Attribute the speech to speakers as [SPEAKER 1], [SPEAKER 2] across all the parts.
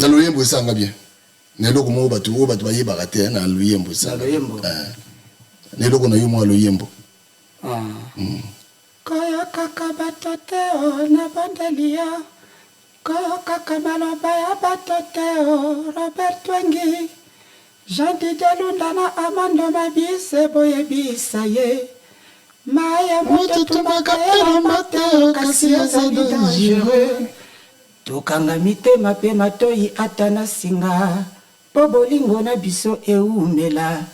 [SPEAKER 1] Na loyembo esanga bien, na eloko moko bato oyo bato bayebaka te, na loyembo esanga.
[SPEAKER 2] Na loyembo.
[SPEAKER 1] Na eloko na yo mwa loyembo.
[SPEAKER 2] Koyokaka bato te o na bondeli yo, koyokaka maloba ya bato te o. Robert Twangi, Jean Didier Lunda na Amando Mabise, boyebisa ye mai ya moto etumbaka elamba te o, kasi ezali dangereux. Tokanga mitema mpe matoi ata na singa, mpo bolingo na biso eumela.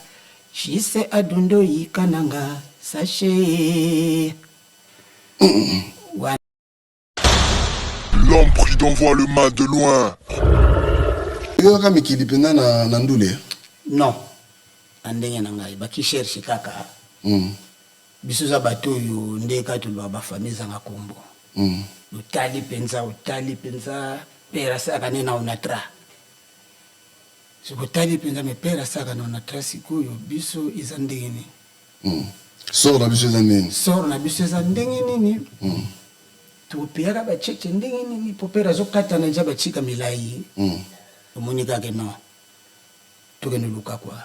[SPEAKER 2] Jise Adundoi Kananga Sache.
[SPEAKER 3] L'homme prudent voit le mal de loin.
[SPEAKER 1] Oyokaka mikili mpenza na ndule?
[SPEAKER 2] Non, na ndenge na ngai bakicherche kaka. Biso eza bato oyo nde kaka tolobaka bafamille ezanga kombo. Otali mpenza, otali mpenza, père asalaka nde na Onatra. Soki otali mpenza, me père asalaka na Onatra, sikoyo biso eza ndenge nini?
[SPEAKER 1] Sort na biso eza ndenge?
[SPEAKER 2] Sort na biso eza ndenge nini? Tokopeyaka bacheche ndenge nini? Po père azokatana deja bachika milai. Omoni kaka non, tokende luka kwa.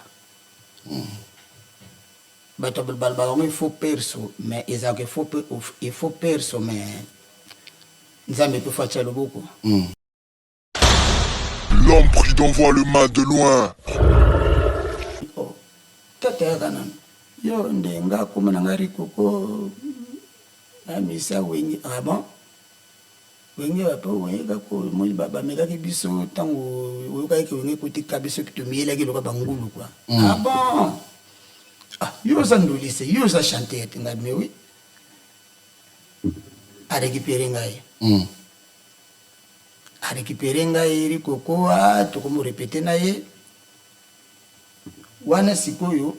[SPEAKER 2] Bato balobaka yango il faut perso, mais ezalaka il faut perso, mais Nzambe mpe faut atia loboko.
[SPEAKER 3] L'homme prudent voit le mal de loin.
[SPEAKER 2] Oh, tata yaka nano yo nde nga koma na nga Rikoko na misa Wenge. Ah bon, Wenge wapi? Wenge kaka omoni bamekaki biso ntango oyokaki ke Wenge ekotika biso, tomiyelaki loka bangulu kwa. Ah bon, ah, yo oza ndulise, yo oza chanteur te? Ngai, mais oui. Arécupéré ngai. Arécupéré ngai Rikoko, a tokomi répéter na ye wana. Sikoyo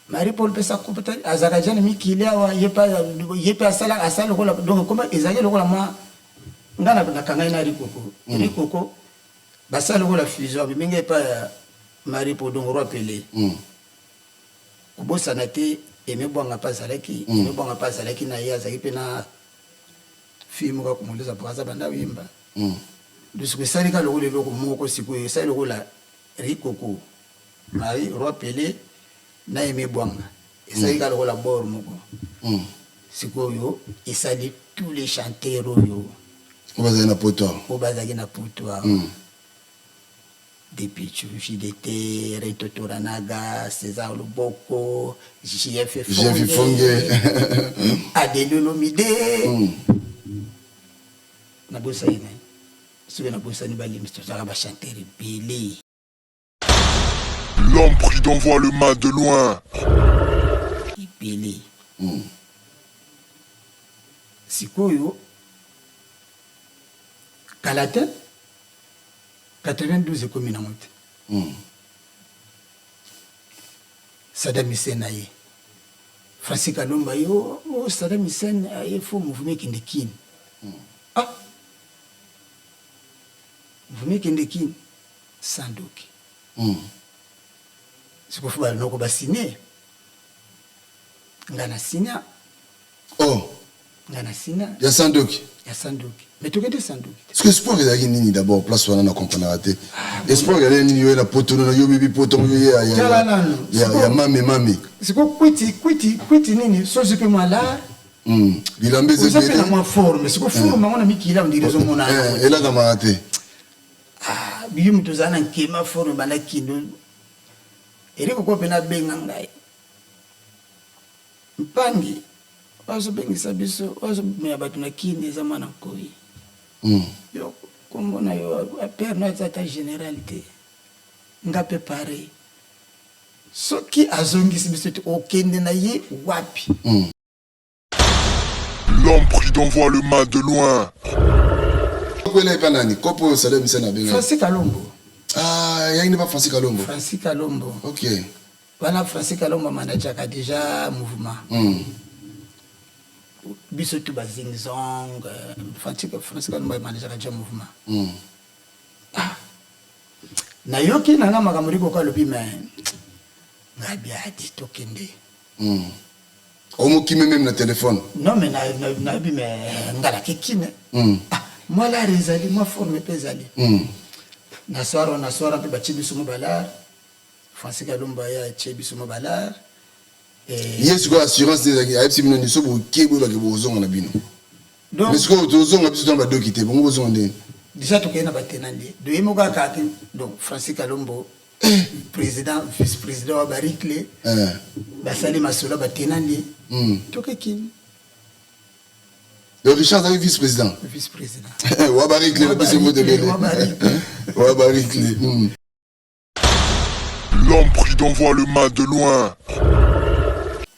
[SPEAKER 2] Marie Paul pesa kuta azalaka deja na mikili awa, ye mpe asala asala lokola, donc koma ezalaki lokola mwa nga nakangai na Rikoko. Rikoko basala lokola fusion, abimi ngai epai ya Marie Paul, donc Roi Pelé. Kobosana te Aimé Bwanga mpe azalaki. Aimé Bwanga mpe azalaki na ye, azalaki mpe na fille moko ya Congolaise ya Braza, banda oyemba. Sikoyo esali kaka lokola eloko moko, sikoyo esali lokola Rikoko, Marie, Roi Pelé na Aimé Bwanga, esali kaka lokola bord moko. Sikoyo esali tous les chanteurs oyo
[SPEAKER 1] oyo bazali na poto awa.
[SPEAKER 2] Oyo bazalaki na poto awa. Depuis JDT, Reto Toranaga, César Luboko, JF
[SPEAKER 1] JF Fonge,
[SPEAKER 2] Adèle Olomide. Nabosani nani? Soki nabosani, balimisi, tozalaka bachanteur ebele.
[SPEAKER 3] L'homme prudent voit le mal de loin.
[SPEAKER 2] Ebele. Sikoyo kala te, 92 ekomi nango te. Sadam Hussein aye, Francis Kalomba ye o Sadam Hussein aye, faut mouvement ekende Kini. Ah, mouvement ekende Kini, Sandoki. Sikoyo faut banoko basine, nga na sinya.
[SPEAKER 1] Oh.
[SPEAKER 2] Nga na sinya.
[SPEAKER 1] Ya Sandoki?
[SPEAKER 2] Ya Sandoki, mais tokende Sandoki te.
[SPEAKER 1] Parce que espoir ezalaki nini d'abord? Place wana na comprenaka te, espoir ezalaki nini? Yo na poto, na yo bibi poto yo ya
[SPEAKER 2] Tala nanu.
[SPEAKER 1] Ya mame mame.
[SPEAKER 2] Sikoyo kwiti kwiti kwiti nini, sozi mpe mwa lar.
[SPEAKER 1] Bilamba eza
[SPEAKER 2] oza mpe na
[SPEAKER 1] ebele.
[SPEAKER 2] Mwa forme, sikoyo forme yango na mikili awa ndiri ezomona.
[SPEAKER 1] Elakamaka te.
[SPEAKER 2] Ah, biyo moto ozala na nkema, forme banda kindo. Erikoko mpe nabenga ngai mpangi oyo azobengisa biso, oyo azobimela bato na Kini, eza mwana nkoi. Yo kombo na yo, père no aza ata général te, nga mpe pareil. Soki azongisi biso te, okende na ye wapi?
[SPEAKER 3] L'homme prudent voit le mal de loin.
[SPEAKER 1] Okwela epa nani kopo oyo Sadam Hussein abenga?
[SPEAKER 2] Francis Kalombo.
[SPEAKER 1] Ah, yangi nde ba Francis Kalombo.
[SPEAKER 2] Francis Kalombo.
[SPEAKER 1] Ok.
[SPEAKER 2] Wana Francis Kalombo amanajaka déjà mouvement. Biso tu bazingzong, Francis Kalombo amanajaka déjà mouvement. Ah, nayoki nanga makambo Rikoko alobi, me ngai biadi tokende.
[SPEAKER 1] Omokime même na téléphone?
[SPEAKER 2] Non, mais nayebi, me nga nake Kine. Ah, Mwa lare ezali, mwa forme mpe ezali. Na soir wana, na soir wana mpe batie biso mwa balare. Francis Kalombo aya atie biso mwa balare. Eh,
[SPEAKER 1] Ye sikoyo assurance nde ezalaki, ayebisi bino nini? So boke boyebake bozonga na bino.
[SPEAKER 2] Donc,
[SPEAKER 1] Mais sikoyo tozonga biso tona badoki te, bongo bozonga ndenge?
[SPEAKER 2] Déjà tokei na batenandi. Donc ye moko kaka te. Donc Francis Kalombo, président, vice président wa Baricle, basali masolo batenandi. Toke Kini.
[SPEAKER 1] Donc Richard azalaki vice président.
[SPEAKER 2] Vice président.
[SPEAKER 1] Wa Baricle,
[SPEAKER 2] Wa
[SPEAKER 1] napesi mbote
[SPEAKER 2] Baricle,
[SPEAKER 1] ebele.
[SPEAKER 2] wa Baricle.
[SPEAKER 1] Wa Baricle.
[SPEAKER 3] L'homme prudent voit le mal de loin.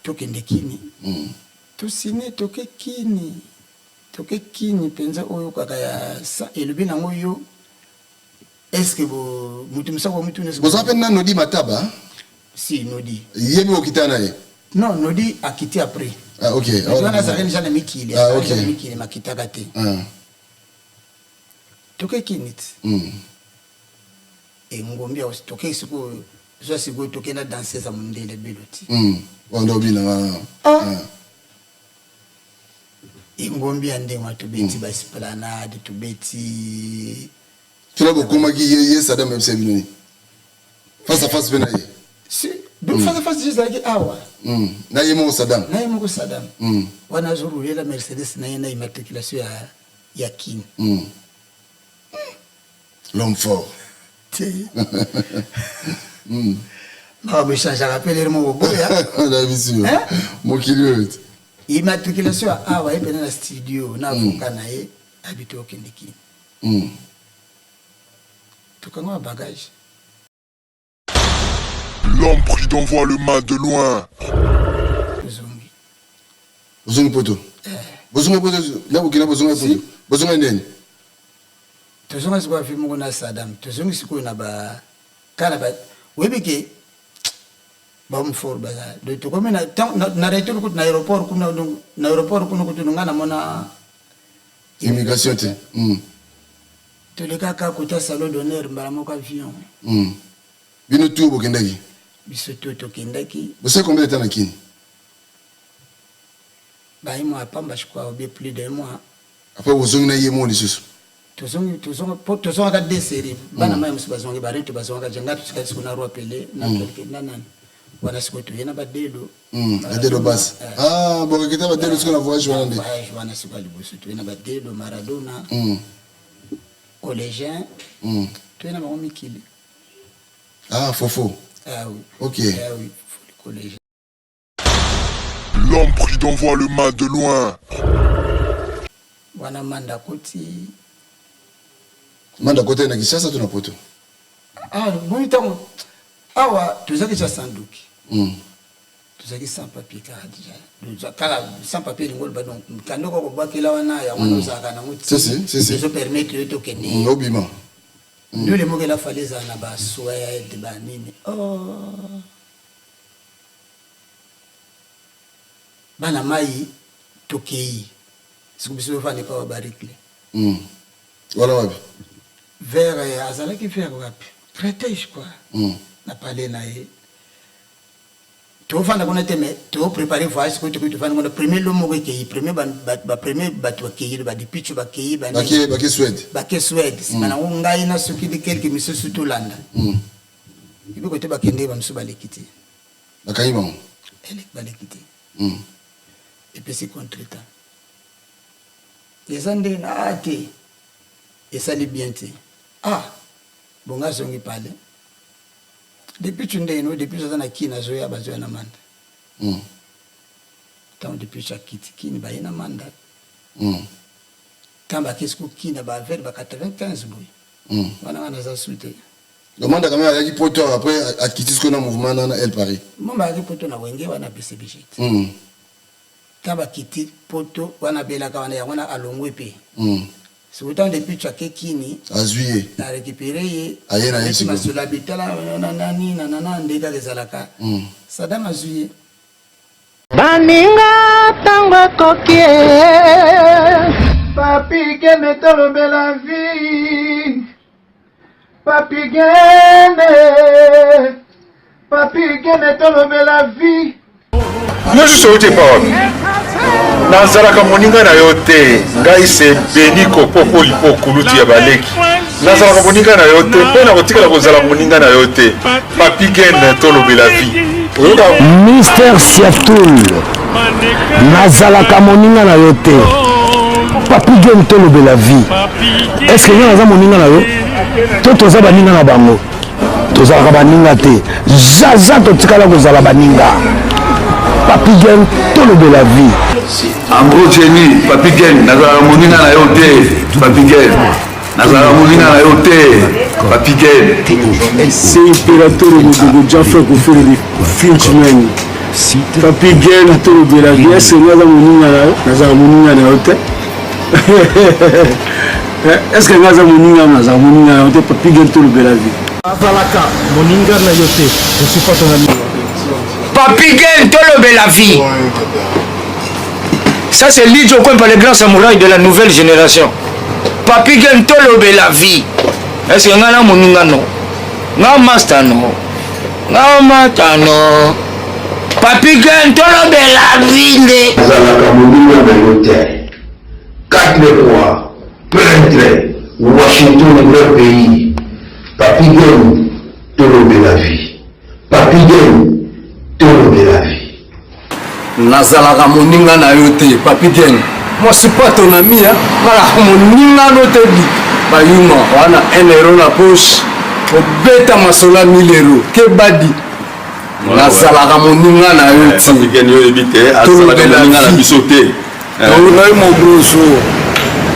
[SPEAKER 2] Tokende Kini. Tosine toke Kini. Toke Kini mpenza oyo kaka ya elobi nango yo. Est-ce que bo mutu musako mutu ne
[SPEAKER 1] Boza mpe na Nodi Mataba?
[SPEAKER 2] Si Nodi.
[SPEAKER 1] Ye mpe okita na ye?
[SPEAKER 2] Non, Nodi akiti après.
[SPEAKER 1] Ah, ok.
[SPEAKER 2] Mais wana azalaki déjà na mikili,
[SPEAKER 1] Ah,
[SPEAKER 2] azalaki
[SPEAKER 1] ok.
[SPEAKER 2] déjà na mikili makitaka te. Toke Kini ti. Engombi ya toke sikoyo, zwa sikoyo toke na danseuse ya mondele belo ti.
[SPEAKER 1] Oyo nde obina wana.
[SPEAKER 2] Ah. Engombi ya ndenge wana tobeti ba esplanade, tobeti.
[SPEAKER 1] Tuna bokomaki ye, ye Sadam ayebisa bino nini? Face à face mpe na ye.
[SPEAKER 2] Si, donc face à face ezalaki awa.
[SPEAKER 1] Na ye moko Sadam.
[SPEAKER 2] Na ye moko Sadam. Wana azorouler Mercedes na ye na immatriculation ya Kin.
[SPEAKER 1] L'homme fort.
[SPEAKER 2] Te. Makambo echangeaka mpe lelo moko boya.
[SPEAKER 1] Nayebi si yo.
[SPEAKER 2] Hein?
[SPEAKER 1] Mokili oyo te.
[SPEAKER 2] Immatriculation ya awa ye mpena na studio na avocat na ye abi to okende Kin. Tokanga ba bagage.
[SPEAKER 3] L'homme prudent voit le mal de loin.
[SPEAKER 2] Tozongi.
[SPEAKER 1] Bozongi poto. Bozongi poto, na bokina bozongi poto.
[SPEAKER 2] Si.
[SPEAKER 1] Bozongi ndeni?
[SPEAKER 2] Tozonga sikoyo avi moko na Sadam. Tozongi sikoyo na ba kala ba oyebi ke ba homme fort baza. Donc tokomi na na retour kutu na aéroport kuna, donc na aéroport kuna kutu nga namona
[SPEAKER 1] immigration te.
[SPEAKER 2] Tolekaka kota salon d'honneur mbala moko avion.
[SPEAKER 1] Bino tour bokendaki?
[SPEAKER 2] Biso tour tokendaki.
[SPEAKER 1] Bosali combien de temps na Kini?
[SPEAKER 2] Ba un mois pamba je crois, ou bien plus d'un mois.
[SPEAKER 1] Après bozongi na ye moko lisusu?
[SPEAKER 2] Tozongi, tozonga, po tozongaka deux séries. Bana mai mosusu bazongi, ba reto bazongaka, ja nga totikali sikoyo na Roi Pelé, na quelque, na nani. Wana sikoyo toye na ba Delo.
[SPEAKER 1] Ba Delo basi. Ah, bokakita ba Delo sikoyo na voyage wana nde.
[SPEAKER 2] Voyage wana sikoyo liboso toye na ba Delo, Maradona. Collégien. Toye na bango mikili.
[SPEAKER 1] Ah, Fofo.
[SPEAKER 2] Ah oui.
[SPEAKER 1] Ok.
[SPEAKER 2] Ah oui, Fofo collégien.
[SPEAKER 3] L'homme prudent voit le mal de loin.
[SPEAKER 2] Wana Manda koti.
[SPEAKER 1] Manda koti na Kinshasa to na Poto?
[SPEAKER 2] Ah, bon ntango awa tozalaki déjà sans doki. Tozalaki sans papier kaka déjà. Donc, kaka sans papier elingi oloba, donc mikanda oko kobwakela wana yango wana ozalaka nango ti.
[SPEAKER 1] Si, si, si, si.
[SPEAKER 2] Ezo permettre yo tokende.
[SPEAKER 1] Obima.
[SPEAKER 2] Ndule moko ela fallait ezala na ba Suède, ba nini. Oh. Bana mai tokei. Siko biso tofanda epa wa Baricle.
[SPEAKER 1] Wana wapi?
[SPEAKER 2] Vers azalaki vers wapi? Créteil je crois. Na palais na ye. Tofanda kuna te mais to préparer voyage sikoyo tokoki tofanda kuna premier lot moko ekei, premier ba, ba, ba premier bato bakei, ba dipicho bakei, ba nini.
[SPEAKER 1] Bake, bake Suède.
[SPEAKER 2] Bake Suède. Sima nango ngai na soki de quelques misusu tolanda. Ebi kote bakende ba misusu baleki te.
[SPEAKER 1] Bakangi bango.
[SPEAKER 2] Eleki baleki te. Epesi contretemps. Eza nde na a te. Esali bien te. Ah, bonga azongi palais. Depuis tu ndenge no, depuis aza na Kin azoya, bazoya na Manda. Tango depuis akiti Kin baye na Manda. Tango bakesi ko Kin ba vers ba 95 boye. Wana nga naza su te.
[SPEAKER 1] Donc Manda quand même ayaki poto après akiti sikoyo na mouvement na El Paris.
[SPEAKER 2] Manda ayaki poto na Wenge wana BCBG. Tango bakiti poto wana abelaka wana yango wana alongwe pe. Sikoyo tango depuis ake Kini,
[SPEAKER 1] azwi ye.
[SPEAKER 2] A récupérer ye.
[SPEAKER 1] Aye na ye
[SPEAKER 2] Abeti
[SPEAKER 1] sikoyo.
[SPEAKER 2] masolo abetala na nani na nana nde kaka ezalaka. Saddam azwi ye.
[SPEAKER 4] Baninga tango ekoki e.
[SPEAKER 5] Papi Gene tolobela vie. Papi Gene. Papi Gene tolobela vie.
[SPEAKER 6] Nyonso outi epa wapi? Nazalaka moninga na yo te. Ngai se Beni Kopopo Lipo kulutu ya baleki. Nazalaka moninga na yo te mpe nakotikala kozala moninga na yo te. Papi Gen tolobela vie. Oyoka
[SPEAKER 7] Mister Siatul, nazalaka moninga na yo te. Papi Gen tolobela vie. Est-ce que nga naza moninga na yo? To toza baninga na bango? Tozalaka baninga te. Zaza totikala kozala baninga. Papi Gen tolobela vie.
[SPEAKER 8] En gros Jenny, Papi Gen, nazalaka moninga na yo te. Papi Gen. Nazalaka moninga na yo te. Papi Gen.
[SPEAKER 9] C'est Imperator Modogo Jaffa Kofele de Frenchman. Papi Gen tolobela vie. Est-ce que naza moninga na yo? Nazalaka moninga na yo te. Est-ce que naza moninga nazalaka moninga na yo te? Papi Gen tolobela vie.
[SPEAKER 10] Azalaka moninga na yo te. Je suis pas ton ami.
[SPEAKER 11] Papi Gen tolobela vie. Ça c'est Lidjo Kwempa, le grand samouraï de la nouvelle génération. Papi Gen tolobela vie. Est-ce que nga na moninga no? Nga master no? Nga master no? Papi Gen tolobela vie nde.
[SPEAKER 12] Azalaka moninga na yo te. 4 le roi, peintre, Washington grand pays. Papi Gen tolobela vie. Papi Gen tolobela vie.
[SPEAKER 13] Nazalaka moninga na yo te Papi Gen. Moi suis pas ton ami hein. Nazalaka moninga no te di. Bayuma wana 1 euro na poche. Obeta masolo ya 1000 euro. Kebadi. Nazalaka moninga na yo te.
[SPEAKER 8] Papi Gen yo oyebi te azalaka moninga na biso te.
[SPEAKER 14] Ngai Mogroso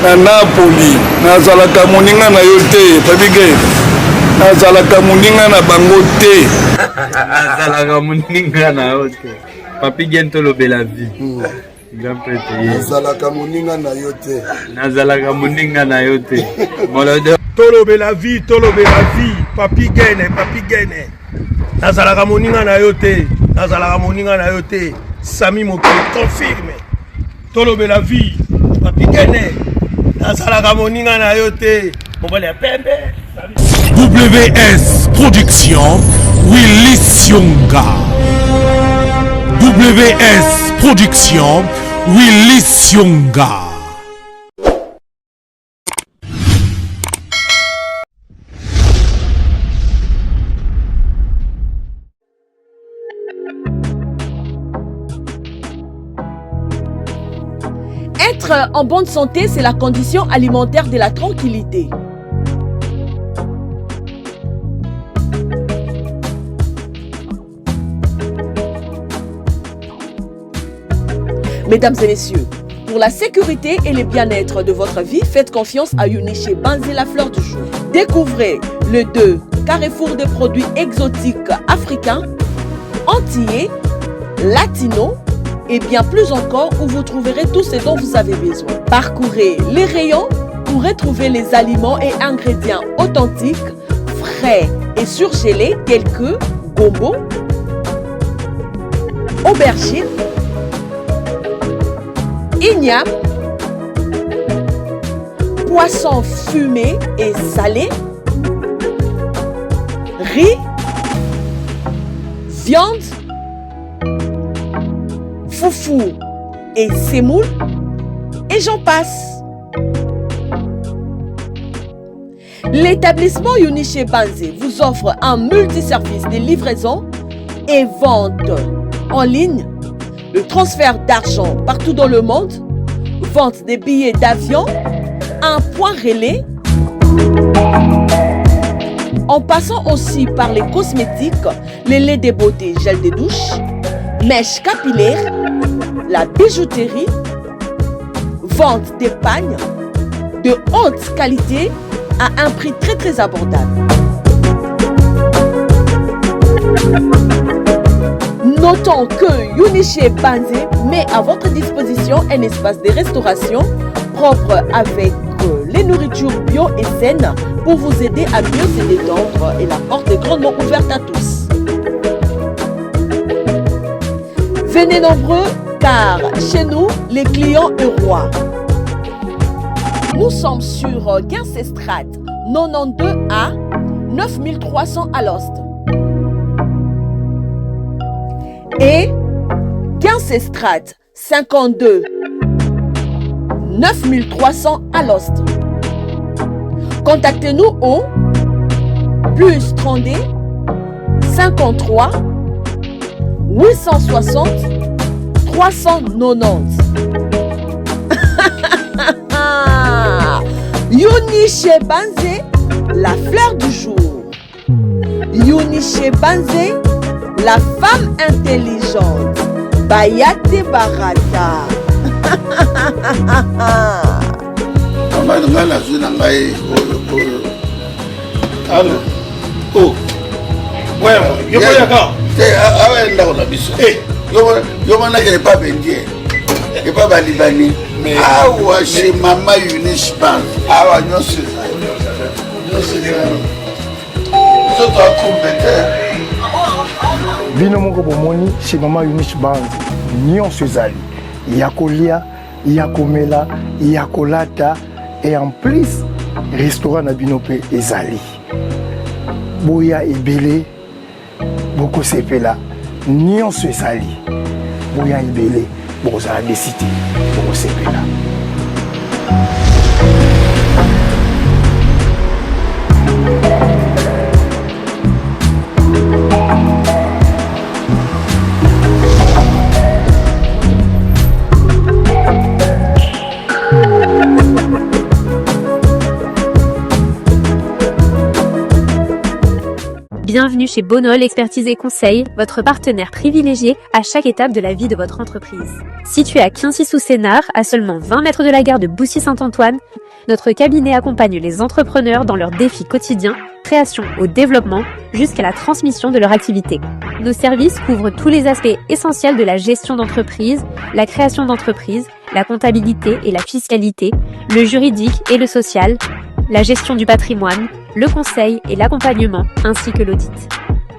[SPEAKER 14] na Napoli nazalaka moninga na yo te Papi Gen. Nazalaka moninga na bango te.
[SPEAKER 15] Nazalaka moninga na yo te. Papi Gen tolobela vie. Grand prêtre ye.
[SPEAKER 1] Nazalaka moninga na yo te.
[SPEAKER 15] Nazalaka moninga na yo te. Molodo.
[SPEAKER 16] Tolobela vie, tolobela vie. Papi Gen, Papi Gen. Nazalaka moninga na yo te. Nazalaka moninga na yo te. Sami Mokili confirme. Tolobela vie. Papi Gen. Nazalaka moninga na yo te. Mobali ya pembe.
[SPEAKER 17] WS Production, Willy Sionga. WS Production, Willy Sionga.
[SPEAKER 18] Être en bonne santé, c'est la condition alimentaire de la tranquillité. Mesdames et messieurs, pour la sécurité et le bien-être de votre vie, faites confiance à Uniche Banzé la fleur du jour. Découvrez le 2 carrefour de produits exotiques africains, antillais, latinos et bien plus encore où vous trouverez tout ce dont vous avez besoin. Parcourez les rayons pour retrouver les aliments et ingrédients authentiques, frais et surgelés tels que gombo, aubergine, igname, poisson fumé et salé, riz, viande, foufou et semoule, et j'en passe. L'établissement Uniche Banze vous offre un multiservice de livraison et vente en ligne, le transfert d'argent partout dans le monde, vente des billets d'avion, un point relais, en passant aussi par les cosmétiques, les laits de beauté, gel de douche, mèches capillaires, la bijouterie, vente d'épargne de haute qualité à un prix très très abordable. Notons que Uniche Banze met à votre disposition un espace de restauration propre avec les nourritures bio et saines pour vous aider à mieux se détendre et la porte est grandement ouverte à tous. Venez nombreux car chez nous, les clients est roi. Nous sommes sur Guernsey-Strat, 92A, 9300 à l'Ost. Et Guernsey-Strat, 52. 9300 Alost. Contactez-nous au plus 32 53 860 390. Yuni Banze, la fleur du jour. Yuni Banze, la femme intelligente. Bayate Barata.
[SPEAKER 14] Mama ngai nazwi na ngai oyo oyo. Alo. Oh.
[SPEAKER 16] Ouais, yo koyaka.
[SPEAKER 14] Te awa ndako na biso. Eh. Yo yo manake epa bendie. Epa balibani. Awa chez mama Eunice Bank. Awa nyonso ezali. Nyonso ezali. Biso toakumbe te.
[SPEAKER 19] Bino moko bomoni chez mama Eunice Bank nyonso ezali ya kolia ya komela ya kolata et en plus restaurant na bino mpe ezali boya ebele bokosepela nyonso ezali boya ebele bokozala desi te bokosepela.
[SPEAKER 20] Bienvenue chez Bonol Expertise et Conseil, votre partenaire privilégié à chaque étape de la vie de votre entreprise. Situé à Quincy-sous-Sénard, à seulement 20 mètres de la gare de Boussy-Saint-Antoine, notre cabinet accompagne les entrepreneurs dans leurs défis quotidiens, création au développement, jusqu'à la transmission de leur activité. Nos services couvrent tous les aspects essentiels de la gestion d'entreprise, la création d'entreprise, la comptabilité et la fiscalité, le juridique et le social, la gestion du patrimoine, le conseil et l'accompagnement, ainsi que l'audit.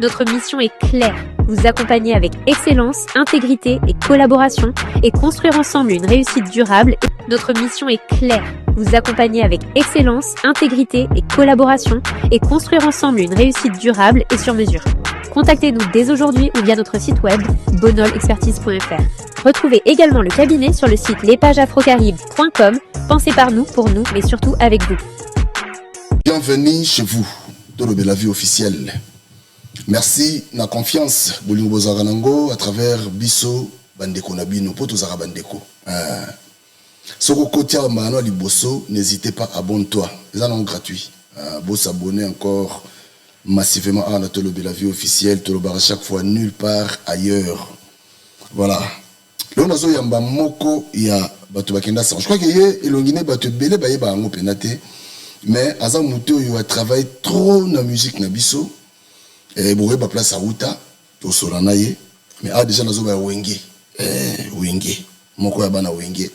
[SPEAKER 20] Notre mission est claire, vous accompagner avec excellence, intégrité et collaboration et construire ensemble une réussite durable. Notre mission est claire, vous accompagner avec excellence, intégrité et collaboration et construire ensemble une réussite durable et sur mesure. Contactez-nous dès aujourd'hui ou via notre site web bonolexpertise.fr. Retrouvez également le cabinet sur le site lespagesafrocaribe.com. Pensez par nous, pour nous, mais surtout avec vous.
[SPEAKER 1] Bienvenue chez vous, Tolobela Vie officielle. Merci na confiance bolingo bozalaka nango à travers biso bandeko na bino po tozalaka bandeko. Eh. Soki okoti awa mbala no ya liboso, n'hésitez pas, abonne-toi. Eza nango gratuit. Eh, bo s'abonner encore massivement awa na Tolobela Vie officielle, tolobaka chaque fois nulle part ailleurs. Voilà. Lelo nazo yamba moko ya batu bakenda sango. Je crois que ye elongi ne batu ebele bayeba yango pena te. Mais aza mutu oyo a travaille trop na musique na biso. Eh, bokoyeba place awuta, tosola na ye. Mais awa dejà nazo ba Wenge. Eh, Wenge. Moko ya bana Wenge.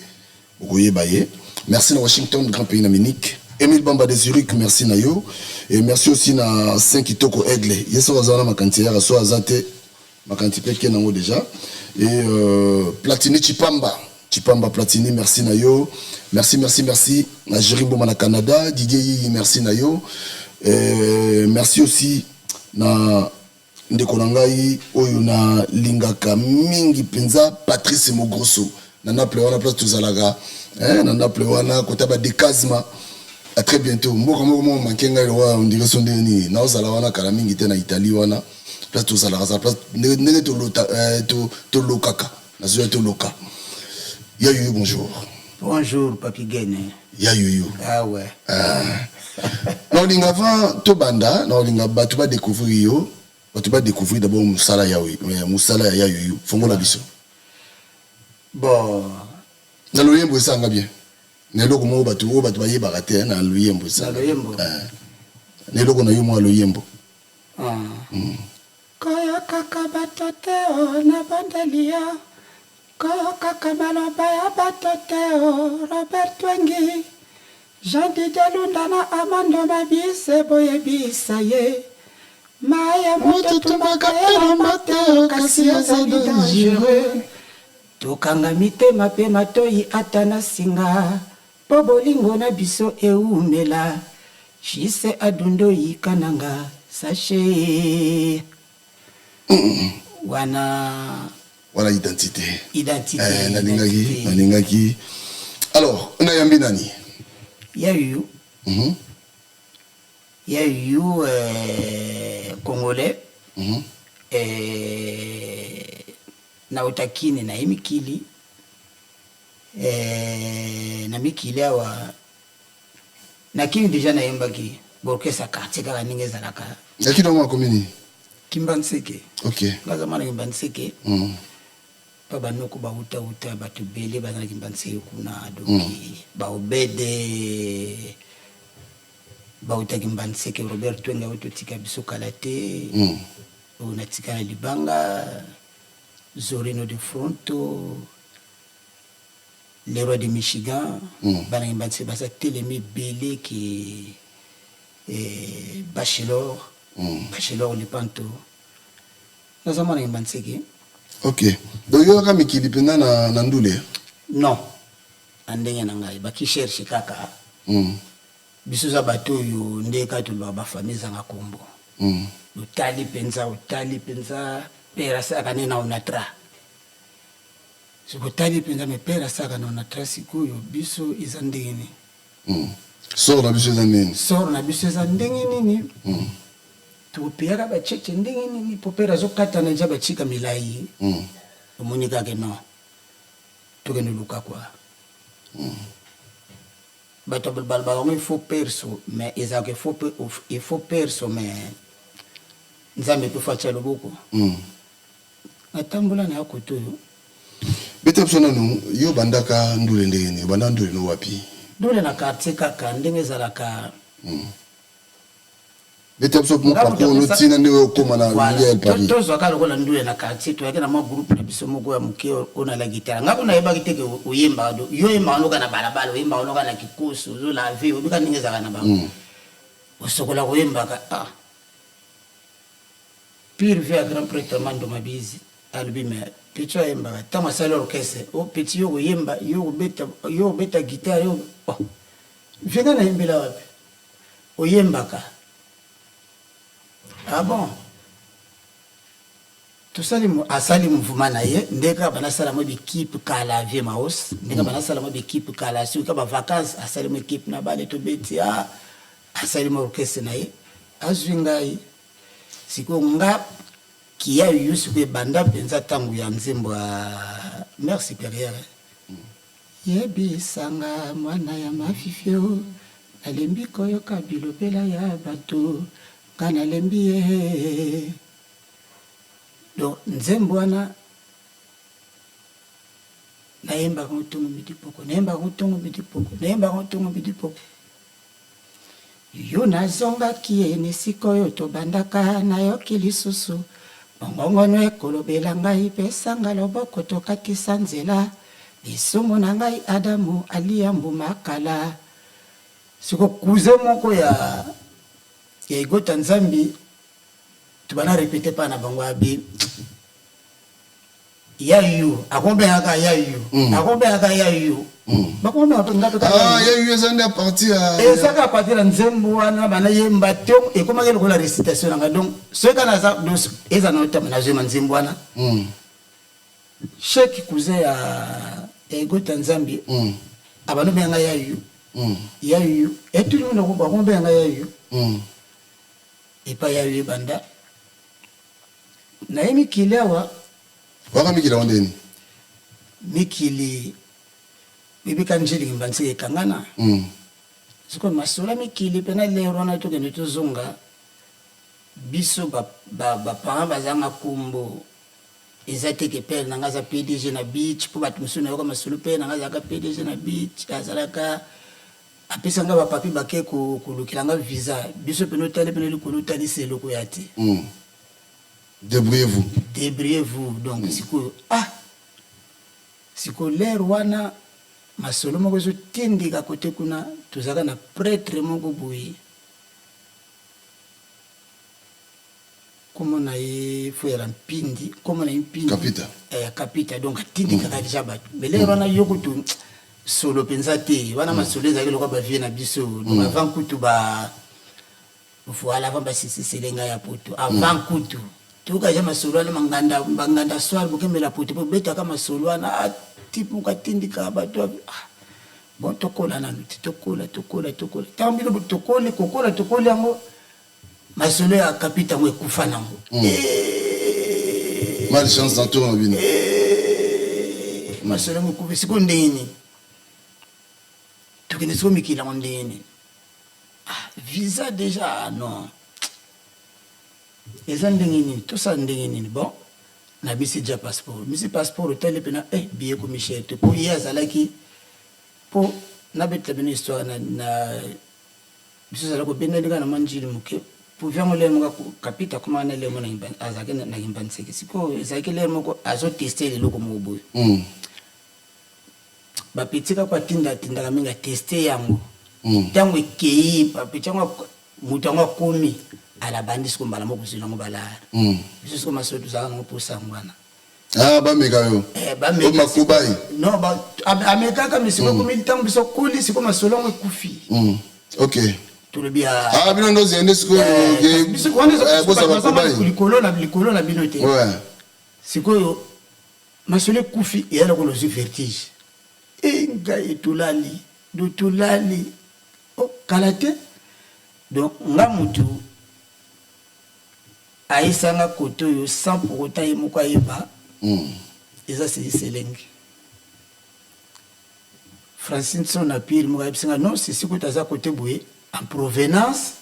[SPEAKER 1] Bokoyeba ye. Merci na Washington, grand pays na Munich. Emile Bamba de Zurich, merci na yo. Et merci aussi na Saint Kitoko Aigle. Ye soki aza wana makanisi eyaka, soki aza te Makanisi pe eke nango dejà. Et euh, Platini Chipamba, Chipamba Platini, merci na yo. Merci, merci, merci. Na Jerry Mboma na Canada, Didier Yiyi, merci na yo. Euh, merci aussi na ndeko na ngai oyo na lingaka mingi penza Patrice Mogrosso na Naples wana place tozalaka eh, na Naples wana kota ba decasma à très bientôt mboka moko moko manke ngai lokola on dirait so ndenge nini naozala wana kala mingi te na Italie wana place tozalaka zala place ndenge tolota eh, tolokaka nazoya toloka ya yoyo bonjour.
[SPEAKER 21] Bonjour Papi Gene.
[SPEAKER 1] Ya yoyo.
[SPEAKER 21] Ah ouais.
[SPEAKER 1] Ah. Naolinga avant tobanda naolinga bato ba découvrir yo bato ba découvrir d'abord mosala ya eh, mosala ya ya yoyo fongola biso.
[SPEAKER 21] Bon.
[SPEAKER 1] Na loyembo esanga bien. Na eloko moko bato oyo bato bayebaka te na loyembo esanga.
[SPEAKER 21] Na loyembo.
[SPEAKER 1] Eh. Na eloko na yo mwa loyembo.
[SPEAKER 2] Koyokaka bato te o nabondeli yo Koyokaka maloba ya bato te o Robert Twengi Jean Didier Lunda na Amando Mabise boyebisa ye Mayi ya moto etumbaka elamba te o kasi azali dangereux
[SPEAKER 21] Tokanga mitema pe matoyi ata na singa Po bolingo na biso ewumela Jise Adundoyi Kananga Sache Wana
[SPEAKER 1] Wana identite.
[SPEAKER 21] Identite.
[SPEAKER 1] Eh, nalingaki nalingaki. Alors, nayambi nani?
[SPEAKER 21] Ya yu. Mm -hmm. Ya yu euh, congolais. Mm -hmm. euh, nauta kini na ye mikili euh, na mikili awa na kini deja nayembaki borkesa quartier kaka ndenge ezalaka.
[SPEAKER 1] Na kini yango akomi nini?
[SPEAKER 21] Kimbanseke.
[SPEAKER 1] Ok.
[SPEAKER 21] Ngaza mwana Kimbanseke. Mm. Pa banoko bawuta wuta bato ebele baza na Kimbanseke kuna donc mm. Baobede bawuta Kimbanseke, Robert Twenga oyo totika biso kala te mm. oyo natika na libanga, Zorino de Fronto, le roi de Michigan mm. Bana Kimbanseke baza telemi ebele ke eh, Bachelor mm. Bachelor Lepanto. Naza mwana Kimbanseke.
[SPEAKER 1] Ok. Donc yo kaka mikili mpenza na, na ndule?
[SPEAKER 21] Non. Na ndenge na ngai baki cherche kaka. Biso eza bato oyo nde kaka tolobaka bafamille ezanga kombo. Otali mpenza, otali mpenza père asalaka nde na Onatra. Soki otali mpenza me père asalaka na Onatra, sikoyo biso eza ndenge nini?
[SPEAKER 1] Sort na biso eza nini?
[SPEAKER 21] Sort na biso eza ndenge nini? Tokopeyaka bacheche ndenge nini po père azokatana deja bachika milai. Omoni kaka non, tokende luka kwa. Bato balobaka yango il faut perso, mais ezalaka il faut perso, mais Nzambe mpe faut atya loboko. Natambola na ya kote oyo.
[SPEAKER 1] Beta biso nanu, yo obandaka ndule ndenge nini? Obandaka ndule no wapi?
[SPEAKER 21] Ndule na quartier kaka ndenge ezalaka.
[SPEAKER 1] Beta biso mo parcours no ntina ndenge okóma na
[SPEAKER 21] Voilà.
[SPEAKER 1] El Paris.
[SPEAKER 21] Tozwaka lokola ndule na quartier, toyaki na mwa groupe na biso moko ya moke oyo na guitare. Nga kuna nayebaki te ke oyembaka. Do yo oyembaka noka na balabala, oyembaka noka na kikoso, ozolave, oyebika ndenge ezalaka na bango. Osokola koyembaka. Ah, pire vie ya grand prêtre Mando Mabizi alobi me petit ayembaka. Ntango asali orchestre, o petit yo koyemba, yo kobeta, yo kobeta guitare, yo oh. Vie nga nayembela wapi? Oyembaka. Ah bon, tosali asali mouvement na ye nde kaka banasala mwa bikipe kala, vie maos nde kaka banasala mwa bikipe kala. Soki kaka bavacance, asali mwa ekipe na bale tobeti. Ah, asali mwa orchestre na ye, azwi ngai. Sikoyo nga kiya yu sikoyo ebanda mpenza ntango ya nzembo ya mère supérieure. Yebisanga mwana ya mafifio, nalembi koyoka bilobela ya bato, nga nalembi ye. Donc nzembo wana nayembaka ngo ntongo midi poko, nayembaka ngo ntongo midi poko, nayembaka ngo ntongo midi poko. Yo nazongaki ye na esika oyo tobandaka, nayoki lisusu mongongono ekolobela ngai, pesanga loboko tokatisa nzela, lisumu na ngai Adamu alia mbuma kala. Siko cousin moko ya ya Egota Nzambi tobanda répéter pa na bango abi ya yu akombengaka ya yu, akombengaka ya yu, bakombengaka nga mpe kaka.
[SPEAKER 1] Ah, ya yu eza nde à partir ya
[SPEAKER 21] Ezaka à partir ya nzembo wana banayemba te, ekomaki lokola récitation na ngai. Donc soki kaka naza eza na otama nazoyemba nzembo wana. Chaque cousin ya Egota Nzambi abandi obenga ya yu, ya yu, et tout le monde bakobenga ya yu. Epai ya yu ebanda naye mikili awa.
[SPEAKER 1] Waka mikili yango ndeni?
[SPEAKER 21] Mikili bebika njelingi mbansika ekangana. Sikoyo masolo ya mikili mpena lero wana tokende tozonga biso baparent bazanga kombo. Eza te ke père na nga aza PDG na beach, mpo bato mosusu nayoka masolo père na nga azalaka PDG na beach, azalaka apesa nga bapapier bake kolukela nga visa. Biso pene otali pene likolo otalisa eloko ya te.
[SPEAKER 1] Débrouillez-vous.
[SPEAKER 21] Débrouillez-vous. Donc sikoyo, ah, sikoyo lere wana masolo moko ezotindika kote kuna. Tozalaka na prêtre moko boye, kombo na ye foyela Mpindi, kombo na ye Mpindi.
[SPEAKER 1] Kapita.
[SPEAKER 21] Eh, Kapita. Donc atindikaka deja bato, mais lere wana yo kutu solo mpenza te wana. Masolo ezalaki lokola bavie na biso. Donc avant kutu ba voilà, avant basisisele ngai ya poto, avant kutu toyoka eza masolo wana manganda banganda soir bokembela poto mpo betaka masolo wana. Ah, type moko atindikaka bato. Ah. Bon, tokola nanu te, tokola, tokola, tokola. Ntango bino tokoli, kokola, tokoli yango, masolo ya kapita yango ekufa nango.
[SPEAKER 1] Malchance na tour na bino.
[SPEAKER 21] Masolo yango ekufi sikoyo ndenge nini? Tokende sikoyo mikili yango ndenge nini? Ah, visa dejà, ah, non. Eza ndenge nini? Tosala ndenge nini? Bon, nabisi dejà passeport. Bimisi passeport, otali pena, eh, billet ekomi cher te. Po ye azalaki, po nabetela bino histoire na, na biso ezala kobendani kaka na mwa ndjili moke. Po vieux yango lere moko, Kapita akomaka na lere moko na Kimba, azalaki na Kimbanseke. Sikoyo ezalaki lere moko azo tester eloko moko boye. Ba petits kaka atinda atindaka mingi a tester yango. Tango ekeyi, ba petits yango Moto yango akomi, ala abandi sikoyo mbala moko kozwela yango ba lar. Biso sikoyo masolo tozalaka nango posa yango wana.
[SPEAKER 1] Ah, bameka yo.
[SPEAKER 21] Eh, bameka.
[SPEAKER 1] O makobayi.
[SPEAKER 21] Non, ba, amekaka mais sikoyo ekomi ntango biso koli sikoyo masolo yango ekufi.
[SPEAKER 1] Ok.
[SPEAKER 21] Tolobi ya.
[SPEAKER 1] Ah, bino ndozi ende sikoyo.
[SPEAKER 21] Eh, biso wana
[SPEAKER 1] eza eh,
[SPEAKER 21] baza likolo na likolo na bino te.
[SPEAKER 1] Ouais.
[SPEAKER 21] Sikoyo masolo ekufi eya lokola ozwi vertige. Eh, ngai tolali, do tolali. Oh kala te donc nga mutu ayesa nga kote oyo sans pour autant ye moko ayeba eza Sisi Selenge. Francine Sona pire moko ayebisi nga non Sisi kutu aza kote boye en provenance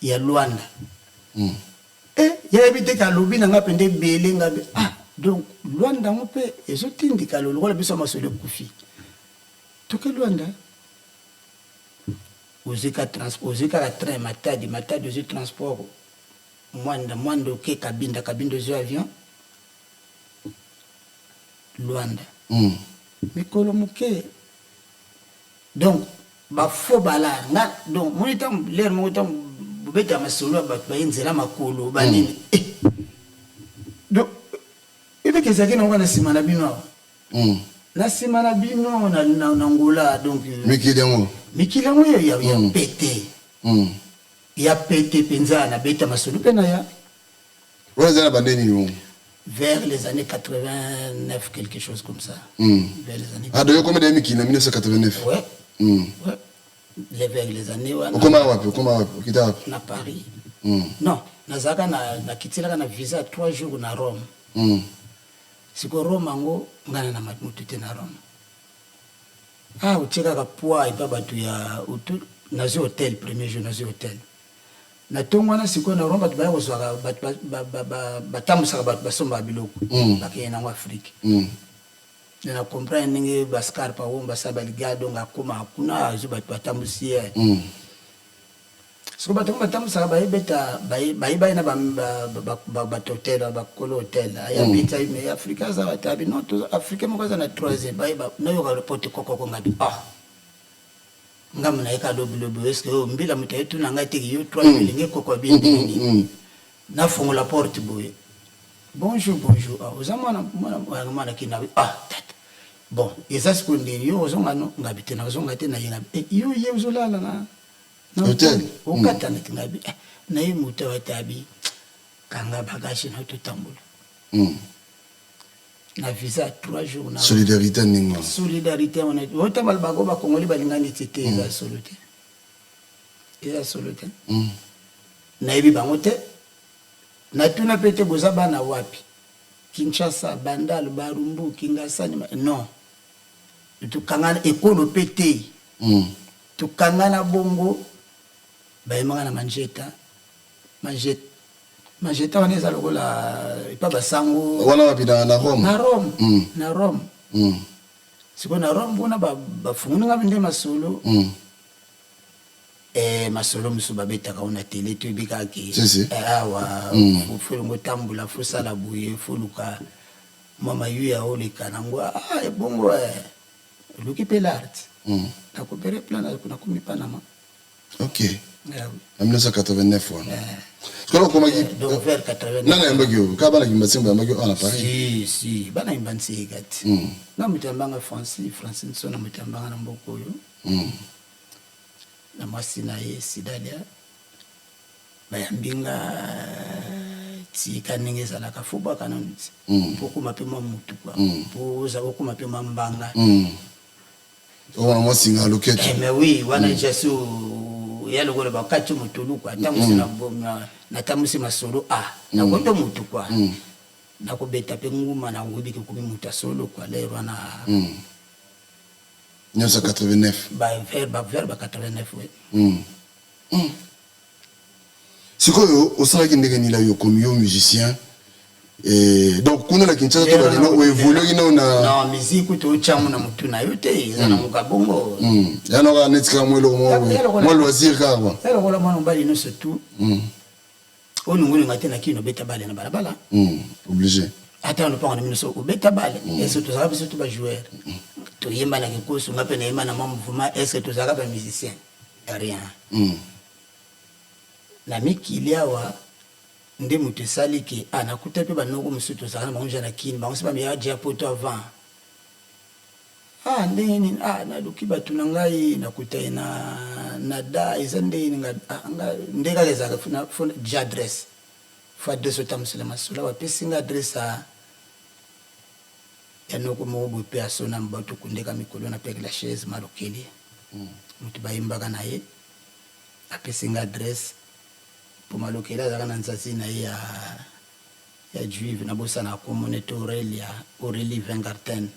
[SPEAKER 21] ya Luanda. Eh ye ayebi te ke alobi na nga pende ebele nga be ah donc Luanda yango pe ezotindika lokola biso ya masolo ekufi. Toke Luanda. Ozui ka transport ozui kaka train matadi matadi ozui transport muanda muanda oke kabinda kabinda ozui avion luanda mikolo muke donc ba faux balard nga donc moni tango lere moko tango bobetaka masolo ya bato baye nzela makolo ba nini eh donc ebeke ezalaki nango na sima na bino awa Na sima na bino na na Angola donc.
[SPEAKER 1] Mikili yango.
[SPEAKER 21] Mikili yango ya ya ya pete. Ya pete penza na beta masolo pe na ya.
[SPEAKER 1] Wana eza na bande nini bongo?
[SPEAKER 21] Vers les années 89 quelque chose comme ça. Vers les années.
[SPEAKER 1] Ah donc yo okoma dejà mikili na 1989?
[SPEAKER 21] Ouais. Ouais. Les vers les années wana.
[SPEAKER 1] Okoma wapi? Okoma wapi? Okita wapi?
[SPEAKER 21] Na Paris. Non, nazalaka na nakitelaka na visa 3 jours na Rome. Sikoyo Rome yango nga na na mutu te na Rome. Ah otie kaka poids epa batu ya otu nazui hotel premier jour nazui hotel. Na tongo wana sikoyo na Rome batu baya kozuaka batu batambusaka batu basombaka biloko bakende nango Afrique. Nde na comprendre ndenge ba scarpa oyo basala ba ligado nga akomaka kuna azui batu batambusi ye. Sikoyo bato yango batambusaka baye beta baye baye na ba bato hotel wana bakolo hotel aye abeti ayi mais africain aza wapi abi non toza africain moko aza na troisième baye ba nayoka porte kokoko ngabi ah ngambo naye ka lobi lobi est ce que oyo mbila moto aye tuna ngai te yo troisième elingi ekoko abi ndenge nini nafongola porte boye bonjour bonjour ah oza mwana mwana mwana kina ah tata bon eza sikoyo ndenge yo ozonga no ngabi te nazonga te naye ngabi eh, yo ye ozolala na Na
[SPEAKER 1] hotel
[SPEAKER 21] okatana te ngabi eh, na ye moto awa te abi kanga bagage na yo totambola na visa ya 3 jours na
[SPEAKER 1] solidarité ya ndenge wana
[SPEAKER 21] solidarité wana otambala bango bakongoli balingani te te eza solo te eza solo te nayebi bango te natuna mpe te boza bana wapi Kinshasa Bandal Barumbu Kingasani non tokangana ekolo mpe te Tokangana bongo bayembaka na manjeta manjeta manjeta wana eza lokola epa basango
[SPEAKER 1] wana wapi na, na Rome
[SPEAKER 21] na Rome mm. na Rome mm. sikoyo na Rome kuna bafungoli nga nde masolo mm. eh, masolo mosusu babetaka ngo na tele toyebi kaka ke
[SPEAKER 1] si, si.
[SPEAKER 21] eh, awa mm. fo elongo otambola fosala boye foluka mwa mayuya oleka nango ah, ebongo eh. Oluki pe l'art. Na coopere plan na komi Panama.
[SPEAKER 1] Ok. Na 1989 wana. Sikoyo okomaki
[SPEAKER 21] donc vers 89.
[SPEAKER 1] Nani ayambaki yo? Kaka bana Kimbanseke bayambaki yo awa na Paris?
[SPEAKER 21] Si si, bana Kimbanseke kati. Nga moto ayambanga Francis, Francine Sona moto ayambanga na mboka oyo. Na mwasi na ye Sidalia. Bayambi nga tika ndenge ezalaka faut bwaka nanu ti po okoma pe mwa mutu quoi po okoma pe mwa mbanga.
[SPEAKER 1] Wana mwa singa ya loketo.
[SPEAKER 21] Eh, mais oui, wana mm. jaso ya lokola bakati motolu kwa ntango mm. natambusi masolo a ah, mm. nakoki motu kwa mm. nakobeta mpe nguma nakoyebi ke okomi moto ya solo kwa lere wana
[SPEAKER 1] mm. nyonso 89
[SPEAKER 21] ba vers ba vers ba 89 oui.
[SPEAKER 1] mm. mm. Sikoyo osalaki ndenge nini yo okomi yo musicien eh, donc kuna na Kinshasa to balino o évoluer kino na
[SPEAKER 21] non musique kutu otyango na motu na yo te eza na moka bongo
[SPEAKER 1] hmm. ya noka neti kaka mwa eloko moko mwa loisir kaka kwa
[SPEAKER 21] ya lokola mwana mobali nyonso tu hmm. oyo olingi olinga te na kino obeta bale na balabala
[SPEAKER 1] hmm. obligé
[SPEAKER 21] ata na lopango na bino so obeta bale est-ce tozalaka biso to bajoueur toyemba na kikoso nga mpe nayemba na mwa mouvement est-ce tozalaka bamusicien rien Na mikili awa nde mutu esali ke ah nakuta pe ba noko mosusu tozalaka na bango dejà na kin bango si ba miya dejà poto avant ah ndenge nini ah naluki batu na ngai nakuta ye na na da eza ndenge nini nga ah nga nde kaka ezalaka na fo dejà adresse fo adresse otambusela masolo bapesi nga adresse ya ya noko moko boye pe asona bato kundeka mikolo na peke la chaise malokeli moto bayembaka na ye Apesi nga adresse po Malokeli azalaka na nzazi na ye ya ya juive nabosanaka kombo neti Aurelia Aurelie Weingarten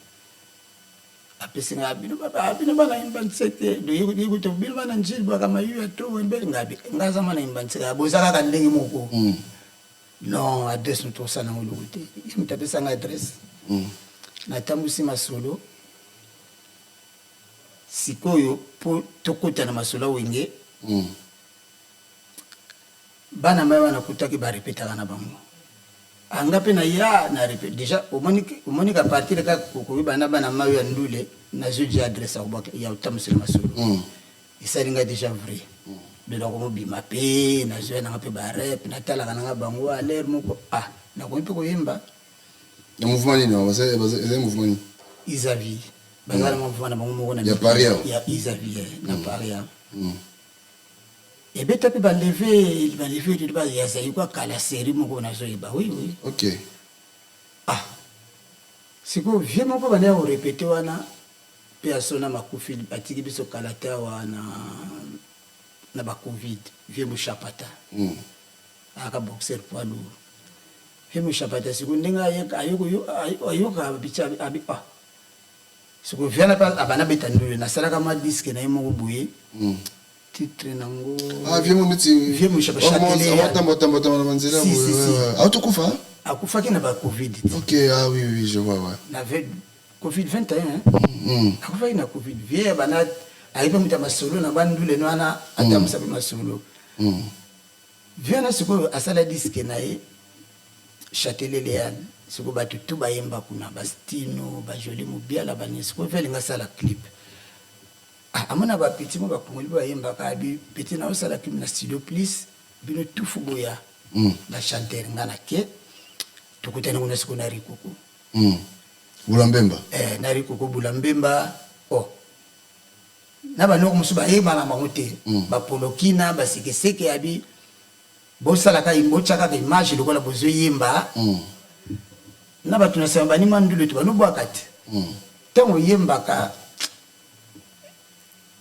[SPEAKER 21] apesi nga bino ba bino bana Imbanseke ye kutu bino bana Ndjili bwaka mayuya to wembe nga nga aza mwana Imbanseke boza kaka ndenge moko mm. non adresse moto osala yango eloko te ye moto apesa nga adresse mm. natambusi masolo Sikoyo po tokota na masolo ya wenge bana mayi wana nakutaki ba repetaka na bango ah nga pe naya na repete dejà omoni omoni ka partir kaka koyeba na bana mayi ya ndule nazui dejà adresse ya kobwaka ya kotambusela masolo esali nga dejà vrai donc nakomobima pe nazua nanga pe ba rep natalaka nanga bango a l'heure moko ah nakomi pe koyemba.
[SPEAKER 1] Na mouvement nini wana? Ezali mouvement nini?
[SPEAKER 21] Izavi. Baza na mouvement na bango moko na
[SPEAKER 1] ya Paris awa.
[SPEAKER 21] Ya Izavi eh, na Paris awa. Ebeta pe ba leve ba leve ba ya Zaïko kala série moko nazoyeba. Oui oui.
[SPEAKER 1] OK.
[SPEAKER 21] Ah. Sikoyo vieux moko banda ya ko répéter wana pe asona makufi atiki biso kala te awa na na ba Covid vieux Mushapata. Aka boxeur poids lourd. He mushapata sikoyo ndenge ayoka bicha abi ah sikoyo viana pe abanda beta ndule nasalaka mwa disque na ye moko boye titre nango
[SPEAKER 1] ah vieux mo neti
[SPEAKER 21] vieux mushapa chatelet
[SPEAKER 1] atambo tambo tambo na banzela
[SPEAKER 21] si si si
[SPEAKER 1] autokufa
[SPEAKER 21] akufaki na ba covid
[SPEAKER 1] ok ah oui oui je vois ouais
[SPEAKER 21] na covid 21 hein akufaki na covid vieux abanda ayebi moto ya masolo na bandule wana atambusa pe masolo Vieux wana sikoyo asala disque na ye Chatelet Leanne sikoyo batu tout bayemba kuna ba Stino ba Jolie Mubiala ba nini sikoyo vieux alingi asala clip ah amona ba petit moko ba congolais pe bayembaka abi petit nazo sala clip na studio plus bino tout faut boya ba chanteur nga na ke tokutani kuna sikoyo na Ricoco
[SPEAKER 1] Bula Mbemba
[SPEAKER 21] eh na Ricoco Bula Mbemba oh Na ba noko mosusu bayebana bango te ba polokina ba sekeseke abi bosala kaka botia kaka image lokola bozo yemba na batu na sima bani mwa ndule to bano bwaka te tango oyembaka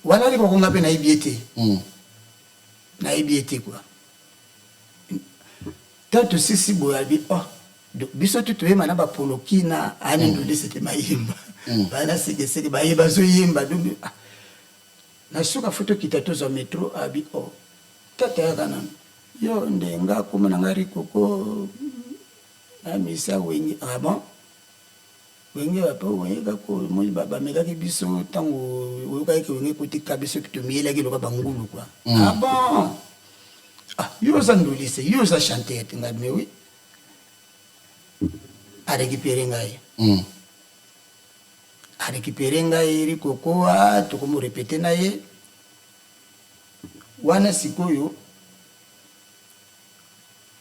[SPEAKER 21] wana rikoko nga pe nayebi ye te nayebi ye te quoi tango tosisi boye abi oh biso tu toyemba na ba polokina ani ndulisi te mayemba bana sekeseke baye bazoyemba donc ah. Na suka fo tokita tozwa metro abi oh tata yaka nanu yo nde nga kombo na nga rikoko na misa wenge ah bon wenge wapi wenge kaka omoni bamekaki biso ntango oyokaki ke wenge ekoti ka biso tomiyelaki loka bangulu kua ah bon ah yo oza ndulise yo oza chanteur te ngai mais oui A recuperer ngai. A recuperer ngai Rikoko ah tokomi repeter na ye. Wana sikoyo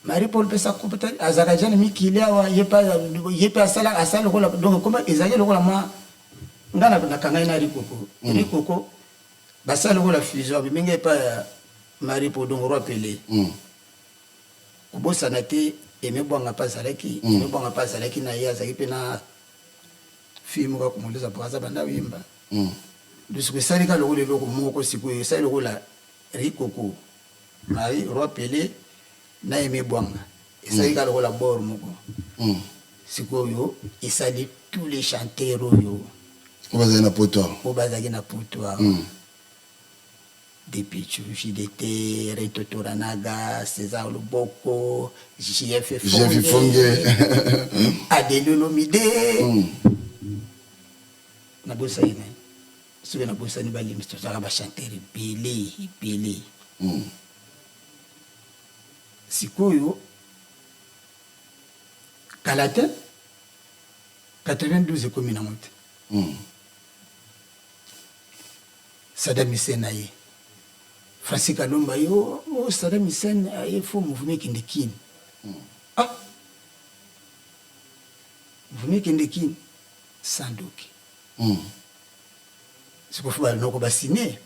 [SPEAKER 21] Marie Paul pesa kuta azalaka dejà na mikili awa ye pe ye pe asala asala lokola donc ekoma ezalaki lokola mwa nga na nakangaki na Rikoko. Rikoko basala lokola fusion abimi ngai epai ya Marie Paul donc roi Pele. Kobosana te Aime Buanga pe azalaki, Aime Buanga pe azalaki na ye, azalaki pe na fille moko ya congolaise ya Brazza banda oyemba. Sikoyo esali kaka lokola eloko moko sikoyo esali lokola Ricoco, Marie Roi Pele na Aime Buanga esali kaka lokola bord moko. Sikoyo esali tous les chanteurs oyo
[SPEAKER 1] Oyo bazali na poto awa.
[SPEAKER 21] Oyo bazalaki na poto awa. Depitshu, JDT, Reto Toranaga, Cesar Luboko, JF
[SPEAKER 1] JF Fonge,
[SPEAKER 21] Adele Olomide. Nabosani nani? Soki nabosani balimbisa, tozalaka ba chanteurs ebele ebele. Sikoyo kala te 92 ekomi nango te. Saddam Hussein aye. Francis Kalombo aye oh, oh Saddam Hussein aye faut mouvement ekende Kin. Ah! Mouvement ekende Kin sans doki. Sikoyo faut ba noko ba signer.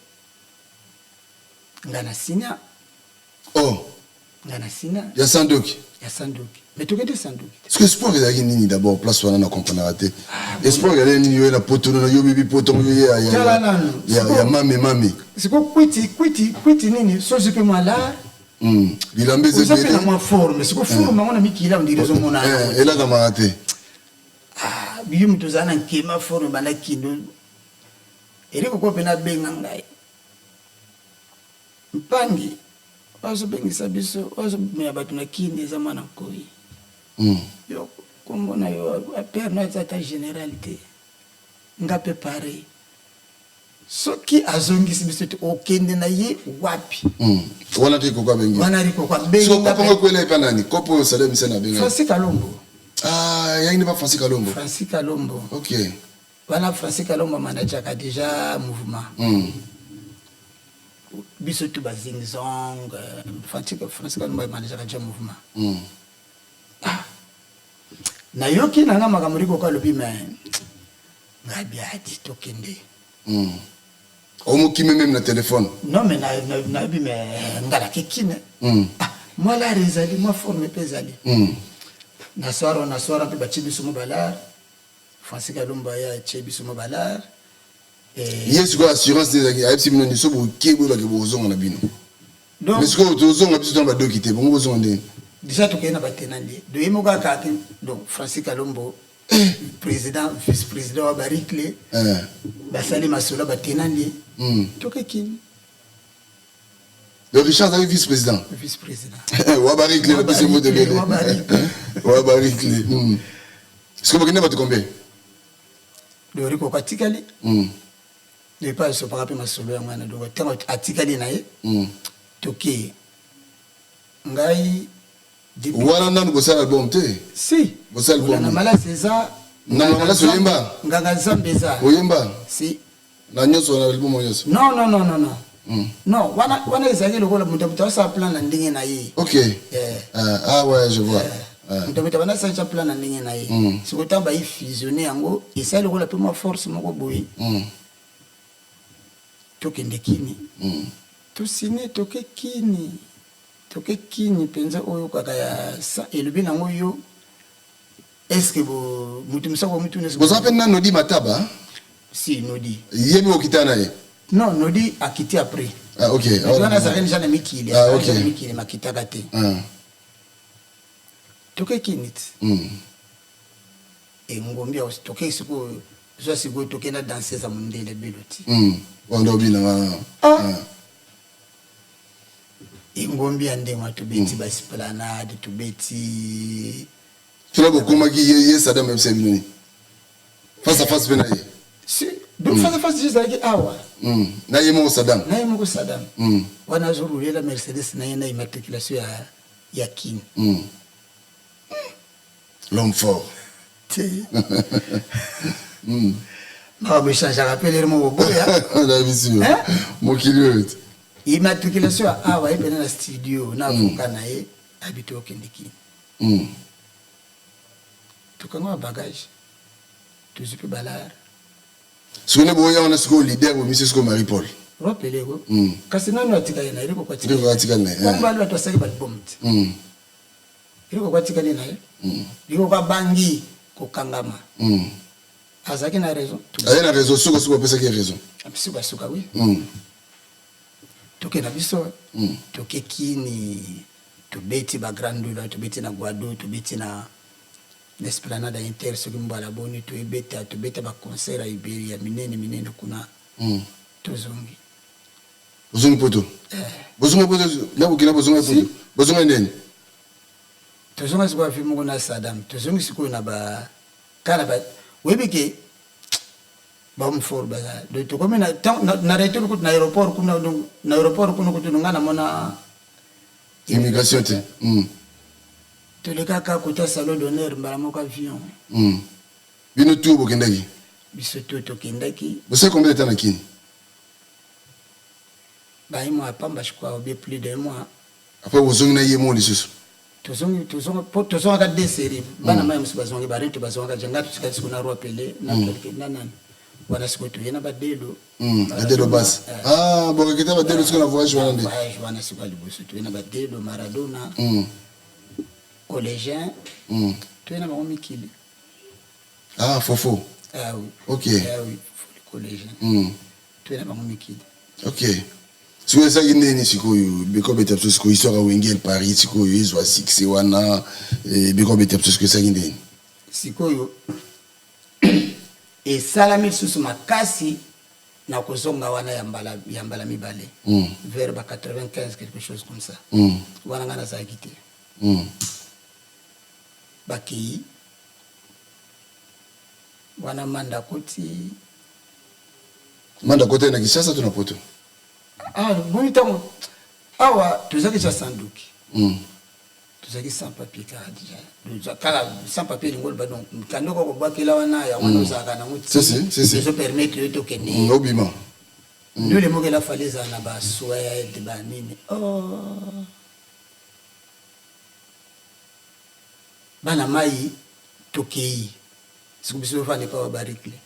[SPEAKER 21] Nga na signa.
[SPEAKER 1] Oh.
[SPEAKER 21] Nga na signa.
[SPEAKER 1] Ya sans doki.
[SPEAKER 21] Ya sans doki. Mais tokende sans doki.
[SPEAKER 1] Parce que espoir ezalaki nini d'abord place wana na comprenaka te. Espoir ezalaki nini yo na poto na yo bibi poto yo ya ya
[SPEAKER 21] Tala nanu.
[SPEAKER 1] ya ya mame mame.
[SPEAKER 21] Siko kwiti kwiti kwiti nini sozi pe mwa lar.
[SPEAKER 1] Bilamba eza
[SPEAKER 21] Oza pe na mwa forme. Siko forme yango na mikili on dirait ezomona.
[SPEAKER 1] Eh, elakamaka te.
[SPEAKER 21] Ah, biyo moto ozala na nkema forme banda kindo. Eriko ko pe na benga ngai. Mpangi oyo azo bengisa biso oyo azo mema batu na kin eza mwana nkoyi yo kombo na yo père no aza ata general te nga pe pareil soki azongisi biso te okende na ye wapi
[SPEAKER 1] Wana Rikoko abengi
[SPEAKER 21] wana Rikoko abengi
[SPEAKER 1] Siko kopo ngo ekwela epa nani kopo oyo Saddam Hussein abenga
[SPEAKER 21] Francis Kalombo
[SPEAKER 1] Ah yangi nde pa Francis Kalombo
[SPEAKER 21] Francis Kalombo
[SPEAKER 1] Ok
[SPEAKER 21] Wana Francis Kalombo a managaka dejà mouvement. Biso tout ba zing zong, Francis Kalombo a managaka dejà mouvement. Ah! Nayoki na nga makambo Rikoko alobi mais nga biadi tokende.
[SPEAKER 1] Omokime meme na telephone.
[SPEAKER 21] Non mais nayebi mais nga nake kin. Ah mwa lar ezali, mwa forme pe ezali. Na soir na soir mpe batie biso mwa ba lar. Francis Kalombo aye atie biso mwa ba lar
[SPEAKER 1] et. Ye sikoyo assurance nini ezalaki ayebisi bino nini soki boke boyebake bokozonga na bino mais sikoyo tozonga biso toza na ba doki te bongo bozonga ndenge nini?
[SPEAKER 21] Dejà tokei na ba tenant lieu donc ye moko kaka te donc Francis Kalombo president vice president wa ba Ricle basali masolo ya ba tenant lieu toke kin.
[SPEAKER 1] Donc Richard azalaki vice president?
[SPEAKER 21] Vice president.
[SPEAKER 1] Wa ba Ricle na pesi mbote ebele. Wa ba Ricle. Sikoyo bokende bato combien?
[SPEAKER 21] Donc Rikoko atikali. Donc epai asopaka mpe masolo yango wana donc ntango atikali na ye toke ngai
[SPEAKER 1] Wana nanu bosala album te?
[SPEAKER 21] Si.
[SPEAKER 1] Bosala album.
[SPEAKER 21] Na malasi eza.
[SPEAKER 1] Na malasi oyemba?
[SPEAKER 21] Nganga Nzambe eza.
[SPEAKER 1] Oyemba?
[SPEAKER 21] Si.
[SPEAKER 1] Na nyoso na album nyoso?
[SPEAKER 21] Non non non non non. Non, wana wana ezalaki lokola moto moto asala plan na ndenge na ye.
[SPEAKER 1] Ok. Eh. Ah, ah ouais, je vois.
[SPEAKER 21] Eh. Moto moto abanda asala plan na ndenge na ye. Sikoyo ntango bayi fusionner yango, esali lokola mpe mwa force moko boye. Tokende Kini. Tosine toke Kini. Toke Kini mpenza oyo kaka ya elobi nango yo. Est ce que bo mutu mosusu akomutuna est ce que
[SPEAKER 1] Boza pe na Nodi Mataba?
[SPEAKER 21] Si Nodi.
[SPEAKER 1] Ye pe okita na ye?
[SPEAKER 21] Non, Nodi akiti après.
[SPEAKER 1] Ah ok.
[SPEAKER 21] Nodi wana azalaki dejà na mikili,
[SPEAKER 1] Ah
[SPEAKER 21] azalaki
[SPEAKER 1] ok.
[SPEAKER 21] na mikili mais akitaka te.
[SPEAKER 1] Ah.
[SPEAKER 21] Toke Kin ti. Engombi ya toke sikoyo zwa sikoyo toke na danseuse ya mundele Beloti.
[SPEAKER 1] Oyo nde obina wana.
[SPEAKER 21] Ah. Engombi ya ndenge wana tobeti ba esplanade, tobeti
[SPEAKER 1] Tuna bokomaki ye ye Saddam ayebisa bino nini? Face à face pe na ye?
[SPEAKER 21] Si, donc face à face ezalaki awa.
[SPEAKER 1] Na ye moko Saddam?
[SPEAKER 21] Na ye moko Saddam. Wana azo rouler la Mercedes na ye na immatriculation ya ya Kin.
[SPEAKER 1] L'homme fort.
[SPEAKER 21] Te. Makambo echangeaka pe lelo moko boya.
[SPEAKER 1] Nayebisi yo. Mokili oyo te.
[SPEAKER 21] Immatriculation ya awa ye pena na studio na avocat na ye abi tokende Kin. Tokanga ba bagage tozwi pe ba lar.
[SPEAKER 1] Sikoyo nde boya wana sikoyo leader bomisi sikoyo Marie Paul.
[SPEAKER 21] Roi Pele ko. Kasi nanu atikali na ye Rikoko atikali.
[SPEAKER 1] Rikoko atikali na ye.
[SPEAKER 21] Bongo bali bato basali ba album te. Rikoko atikali na ye. Rikoko abangi kokangama. Azalaki na raison.
[SPEAKER 1] Aye na raison, suka suka opesaki ye raison.
[SPEAKER 21] Suka suka oui. Toke na biso. Toke kini tobeti ba grand ndula, tobeti na Guado, tobeti na l'esplanade ya Inter soki mbala boni toyebeta, tobeta ba concert ya Iberia minene minene kuna. Tozongi.
[SPEAKER 1] Bozongi poto?
[SPEAKER 21] Eh.
[SPEAKER 1] Bozongi poto na bokila bozongi poto. Bozongi nini?
[SPEAKER 21] Tozonga sikoyo afi moko na Saddam. Tozongi sikoyo na ba kala ba oyebi ke ba homme fort baza. Donc tokomi na na retour kutu na aéroport kuna donc na aéroport kuna kutu nga namona
[SPEAKER 1] immigration te.
[SPEAKER 21] Tolekaka kota salon d'honneur mbala moko avion.
[SPEAKER 1] Bino tout bokendaki?
[SPEAKER 21] Biso tout tokendaki.
[SPEAKER 1] Bosali combien de temps na Kin?
[SPEAKER 21] Ba un mois pamba je crois ou bien plus d'un mois.
[SPEAKER 1] Après bozongi na ye moko lisusu?
[SPEAKER 21] Tozongi tozonga po tozongaka deux séries. Bana mayi mosusu bazongaki ba Rento bazongaka ja nga totikali sikoyo na Roi Pele na quelque na nani wana sikoyo toye na ba Delo.
[SPEAKER 1] Ba Delo basi. Ah bokakita ba Delo sikoyo na voyage wana nde.
[SPEAKER 21] Voyage wana sikoyo ya liboso toye na ba Delo Maradona. Collégien. Toye na bango mikili.
[SPEAKER 1] Ah Fofo.
[SPEAKER 21] Ah oui.
[SPEAKER 1] Ok.
[SPEAKER 21] Ah oui, collégien. Toye na bango mikili.
[SPEAKER 1] Ok. Sikoyo esalaki ndeni sikoyo beko beta biso sikoyo histoire ya Wenge El Paris sikoyo ezwa succès wana beko beta biso sikoyo esalaki ndeni?
[SPEAKER 21] Sikoyo esalami lisusu makasi na kozonga wana ya mbala ya mbala mibale vers ba 95 quelque chose comme ça. Wana nga nazalaki te. Bakeyi wana Manda akoti.
[SPEAKER 1] Manda akotaki na Kinshasa to na poto?
[SPEAKER 21] Ah, boni tango awa tozalaki deja sans doki. Tozalaki sans papier kaka deja. Toza kaka sans papier elingi oloba donc mikanda okoki kobwakela wana yango wana ozalaka nango ti ezo permettre yo tokende.
[SPEAKER 1] Obima.
[SPEAKER 21] Ndule moko ela fallait ezala na ba Suède ba nini. Oh. Bana mayi tokeyi. Siko biso tofanda epa ba Baricle.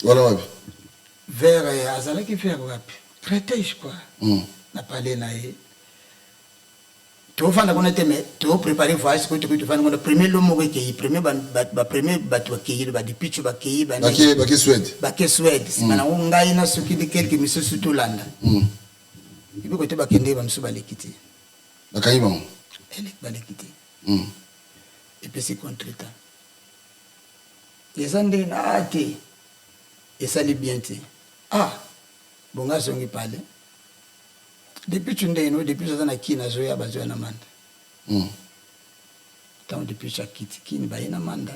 [SPEAKER 1] Wana wapi?
[SPEAKER 21] Vers azalaki vers wapi? Créteil je crois. Na palais na ye. Tofanda kuna te mais to préparer voyage sikoyo tokoki tofanda kuna premier lot moko ekeyi premier ba ba premier bato bakeyi ba Dipicho bakeyi ba
[SPEAKER 1] Bake bake Suède.
[SPEAKER 21] Bake Suède. Sima nango ngai na soki de quelques misusu tolanda. Epi kote bakende ba misusu baleki te.
[SPEAKER 1] Bakangi bango.
[SPEAKER 21] Eleki baleki te. Epesi contretemps. Eza ndenge na ah te esali bien te ah bongo azongi palais Depitshu ndenge no Depitshu aza na kin azoya bazoya na manda tango Depitshu akiti kin baye na manda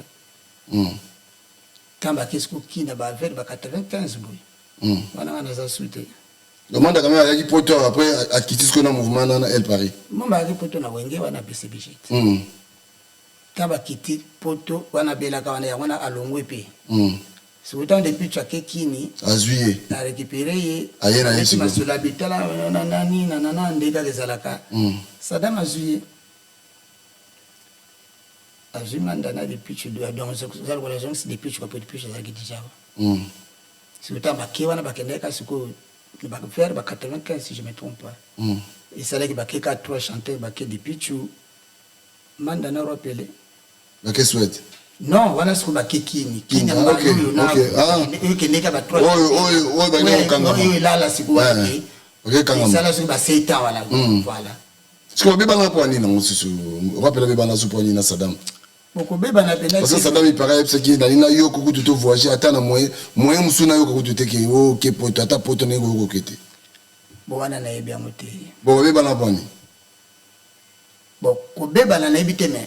[SPEAKER 21] tango bake siko kin na ba vers ba 95 boye wana nga naza su te.
[SPEAKER 1] Donc manda quand même ayaki poto awa après akiti sikoyo na mouvement na na El Paris.
[SPEAKER 21] Manda ayaki poto na wenge wana BCBG te. Tango akiti poto wana abelaka wana yango wana alongwe pe. Sikoyo tango Depitsho ake kini
[SPEAKER 1] Azui ye.
[SPEAKER 21] a recuperer ye
[SPEAKER 1] Aye na ye
[SPEAKER 21] abeti
[SPEAKER 1] sikoyo.
[SPEAKER 21] masolo abi tala na nani nanana nde kaka ezalaka. Saddam azui ye. Azui manda na Depitsho donc eza lokola azongisi Depitsho po Depitsho azalaki dejà awa. Sikoyo tango bake wana bakendaki kaka sikoyo vers ba 95 si je me trompe pas. Esalaki bake kaka trois chanteurs bake Depitsho Manda na Roi Pele.
[SPEAKER 1] Bake Suède.
[SPEAKER 21] Non, wana sikoyo bake Kini. Kini ya
[SPEAKER 1] ah,
[SPEAKER 21] mbala
[SPEAKER 1] okay,
[SPEAKER 21] oyo na
[SPEAKER 1] okay. Ah.
[SPEAKER 21] oyo ekendeka ba trois.
[SPEAKER 1] Oyo oyo oyo bakende kokangama.
[SPEAKER 21] Oyo elala sikoyo wana
[SPEAKER 1] Eh,
[SPEAKER 21] ke.
[SPEAKER 1] Bake kangama.
[SPEAKER 21] Esala sikoyo ba 7 ans wana. Voilà.
[SPEAKER 1] Sikoyo babebana mpo ya nini yango susu Roi Pele abebana su mpo ya nini na Saddam?
[SPEAKER 21] Bokobebana pena
[SPEAKER 1] Parce que
[SPEAKER 21] te.
[SPEAKER 1] Saddam il paraît ayebisaki ye nani nayoka kutu to voyager ata na moyen moyen mosusu nayoka kutu te ke oke poto ata poto ndenge okoke te.
[SPEAKER 21] Bon wana nayebi yango te.
[SPEAKER 1] Bon babebana mpo ya nini?
[SPEAKER 21] Bon kobebana nayebi te mais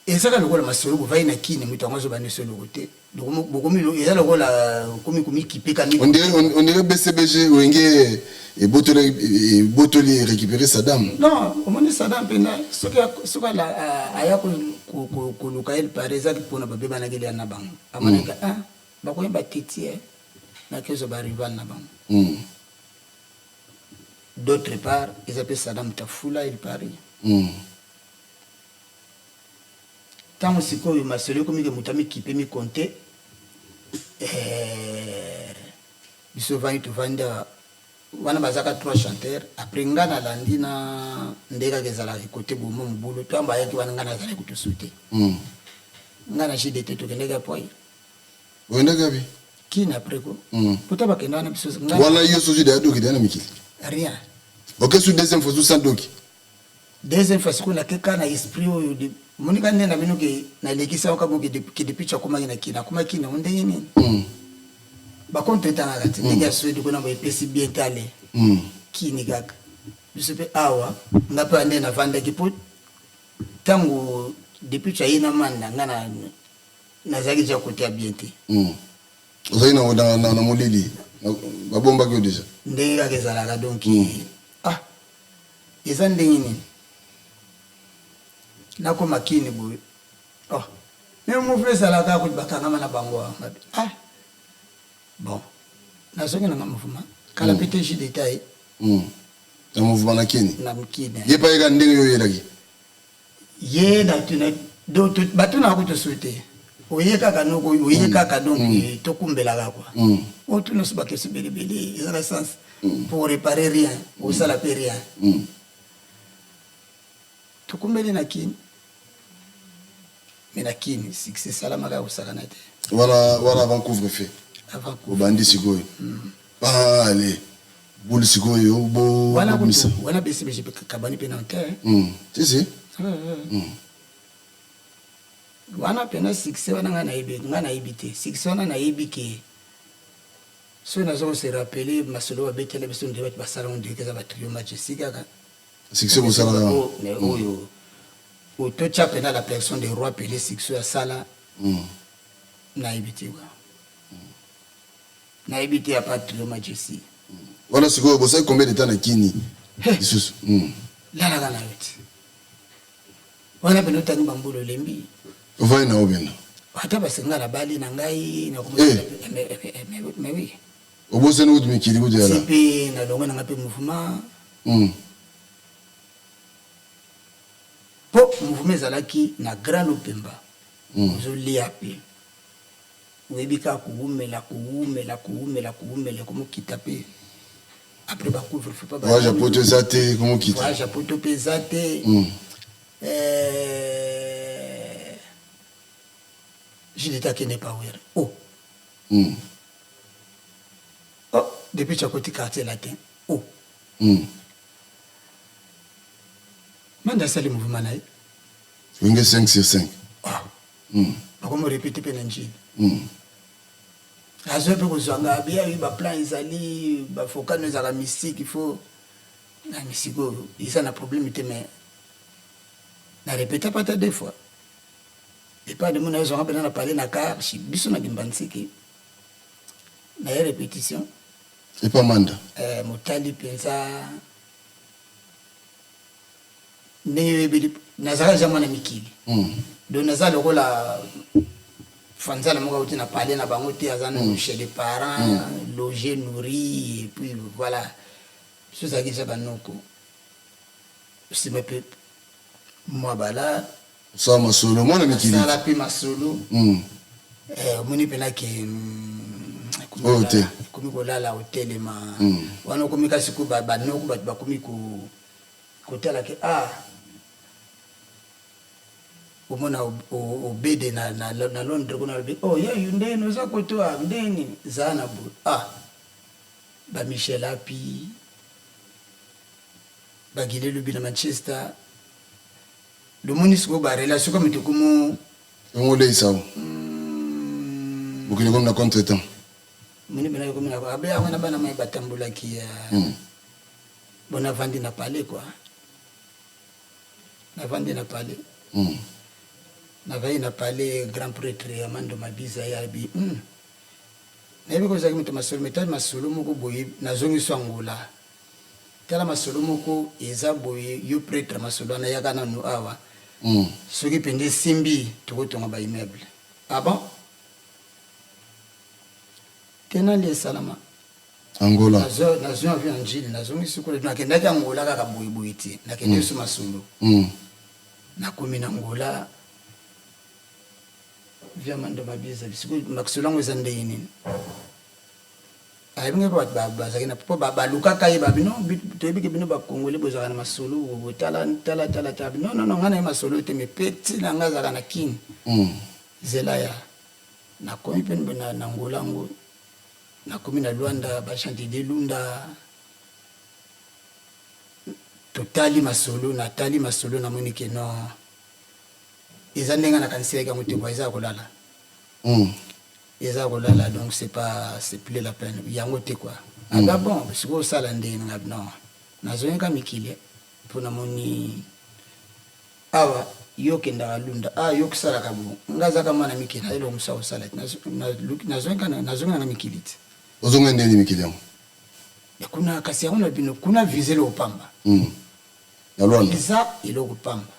[SPEAKER 21] eza kaka lokola masolo bovandi na kin mutu yango azo banda esi eloko te bokomi eza lokola okomi komikipe ka
[SPEAKER 1] On dirait on dirait BCBG wenge ebotoli ebotoli e récupérer Saddam.
[SPEAKER 21] Non omoni Saddam pena soki soki aya koluka el pare ezaki pona babebanaki lia na bango amonaki ah bakoyeba teti eh nakezwa ba rival na bango. D'autre part eza pe Saddam mutu afula il parait. Tango sikoyo masolo ekomi ke mutu amikipe mi compter eh biso vandi tovandi awa wana bazaka trois chanteurs après nga nalandi na nde kaka ezalaka cote boye mwa mobulu tango bayaki wana nga nazalaki kutu su te nga na JDT tokendaki ya poi.
[SPEAKER 1] Okendaki wapi?
[SPEAKER 21] Kin après ko.
[SPEAKER 1] Mm.
[SPEAKER 21] Pota bakenda wana biso nga.
[SPEAKER 1] Wana yo soki deja doki deja na mikili.
[SPEAKER 21] Rien.
[SPEAKER 1] Ok su deuxième fois su sans doki.
[SPEAKER 21] Deuxième fois sikoyo nake kaka na esprit oyo de omoni kaka nde na bino ke nalekisi yango kaka ke depuis tu akomaki na kin akomaki kin yango ndenge nini
[SPEAKER 1] mm.
[SPEAKER 21] ba contre etangaka te ndenge ya Suède kuna boye epesi bien te ale
[SPEAKER 1] mm.
[SPEAKER 21] kini kaka biso mpe awa nga mpe nde navandaki mpo ntango depuis tu aye na manda nga na nazalaki deja kote ya bien te
[SPEAKER 1] mm. ozalaki na, na, na, na molili babombaki yo deja
[SPEAKER 21] ndenge kaka ezalaka donc mm. ah Eza ndenge nini nakoma kin boye oh mais mouvement ezalaka kutu bakangama na bango awa ngabi ah bon nazongi nanga mouvement kala pe te jus d'etat ye
[SPEAKER 1] mm. na mouvement na kini
[SPEAKER 21] na mokini
[SPEAKER 1] ye pa yeka ndenge yo oyelaki
[SPEAKER 21] ye na tuna do batunaka kutu su te oye kaka noko oye mm. kaka donc mm. tokumbelaka kua mm. otuna so bakestion ebelebele eza na sens mm. pour réparer rien osala mpe rien mm. tokumbeli na kini me na kini succès esalamaka ya kosakana te
[SPEAKER 1] wana wana avant couvre feu
[SPEAKER 21] avant
[SPEAKER 1] obandi sikoyo mm. ah, allez boule sikoyo bo
[SPEAKER 21] wana kutu wana bcbg kabani mpe na te
[SPEAKER 1] mm. si si mm.
[SPEAKER 21] wana mpena succès wana ngai nayebi ngai nayebi te succès wana nayebi ke soki naza kose rappeler masolo babetela biso nde bato basala ngo ndenge eza batrio match esi kaka
[SPEAKER 1] succès bosalaka
[SPEAKER 21] mais oyo oyo totya mpena la personne de roi pele succès asala
[SPEAKER 1] mm.
[SPEAKER 21] nayebi te kwa Nayebi te apa trio majesty.
[SPEAKER 1] Wana sikoyo bosali combien de temps na kini lisusu? Hmm.
[SPEAKER 21] Lalaka na yo te. Wana pena otangi ba mbula olembi.
[SPEAKER 1] Ovandi na yo pena.
[SPEAKER 21] Ata basi nga na bali na ngai na
[SPEAKER 1] eh.
[SPEAKER 21] Mais oui.
[SPEAKER 1] Obosani kutu mikili kutu yala.
[SPEAKER 21] Si pe na longwe na nga pe mouvement.
[SPEAKER 1] Hmm.
[SPEAKER 21] Po mouvement ezalaki na grand lupemba.
[SPEAKER 1] Hmm.
[SPEAKER 21] Ozo lia pe. Oyebi kaka kowumela kowumela kowumela kowumela ekomi okita pe après ba couvre feu pa
[SPEAKER 1] voyage ya poto eza te ekomi okita
[SPEAKER 21] voyage ya poto pe eza te
[SPEAKER 1] mm.
[SPEAKER 21] euh, Juliette akende pa wera oh
[SPEAKER 1] mm.
[SPEAKER 21] oh depuis tu akoti quartier latin oh
[SPEAKER 1] mm.
[SPEAKER 21] manda asali mouvement na ye
[SPEAKER 1] wenge 5 sur 5
[SPEAKER 21] ah.
[SPEAKER 1] Mm.
[SPEAKER 21] Bakomi repete pe na njili.
[SPEAKER 1] Mm.
[SPEAKER 21] Azwa pe kozwa nga abi ayi ba plan ezali ba fokano ezalaka mystique il faut na mystique oyo eza na problème te mais na repeta pa ata deux fois epa de mona azwanga pena na palais na car biso na kimbanseke na ye repetition
[SPEAKER 1] epa manda
[SPEAKER 21] eh, motali mpenza Ndenge oyebeli nazalaka deja mwana mikili donc naza lokola fanzala moko auti na palais na bango te aza nanu chez les parents loge nourri et puis voilà biso ozalaki deja banoko nsima mpe mwa bala
[SPEAKER 1] Osala masolo mwana mikili.
[SPEAKER 21] Asala pe masolo. Eh, omoni pena ke mm,
[SPEAKER 1] oyo te.
[SPEAKER 21] Ekomi kolala otelema. Wana okomi kasi ko ba banoko bato bakomi ko kotala ke ah omona obede na, na, na Londres kuna alobi oh yeyu ndeni oza koto ah ndeni zaa na boye ah ba Michel Api ba Gilelubi na Manchester Lomoni sikoyo ba relation comme tokomo.
[SPEAKER 1] Yango oleisa o. Mokili ekomi na contre temps.
[SPEAKER 21] Moni bena ekomi na abe yango na bana mai batambolaki ya. Bon navandi na palais quoi. Navandi na palais. Navandi na palais grand prêtre ya Mando Mabiza ya bi. Nayebi ko ozalaki moto masolo mais tala masolo moko boye nazongi so Angola. Tala masolo moko eza boye yo pretre masolo wana yaka nanu awa soki penza esimbi toko tonga ba immeuble ah bon te nalia esalama
[SPEAKER 1] Angola
[SPEAKER 21] nazui avion ya ndjili nazongi sikoyo nakendaki Angola kaka boye boye te nakendaki so masolo nakomi na Angola via mando mabiza sikoyo masolo yango eza ndenge nini Ayebi ngai po bato bazalaki na po balukaka ye babi non toyebi ke bino ba congolais bozalaka na masolo bobo tala tala tala tala non non non ngai naye masolo te mais petit na ngai azalaka na kin zela ya Nakomi mpe na Angola yango, nakomi na Luanda, ba Jean Didier Lunda, totali masolo, natali masolo, namoni que non, eza ndenge nakaniselaki yango te quoi, eza ya kolala. Eza ya kolala, donc c'est pas, c'est plus la peine, yango te quoi. Aba bon, sikoyo osala ndenge nini? Ngabi non, nazongi kaka mikili mpo namoni Awa yo okendaka lunda ah yo osalaka bongo nga azaka mwana mike na eloko mosusu akosala te nazongi na nga mikili te.
[SPEAKER 1] Ozonga ndenge nini mikili yango?
[SPEAKER 21] Mais kuna kasi yango na bino kuna visa eloko pamba.
[SPEAKER 1] Na Luanda.
[SPEAKER 21] Visa eloko pamba.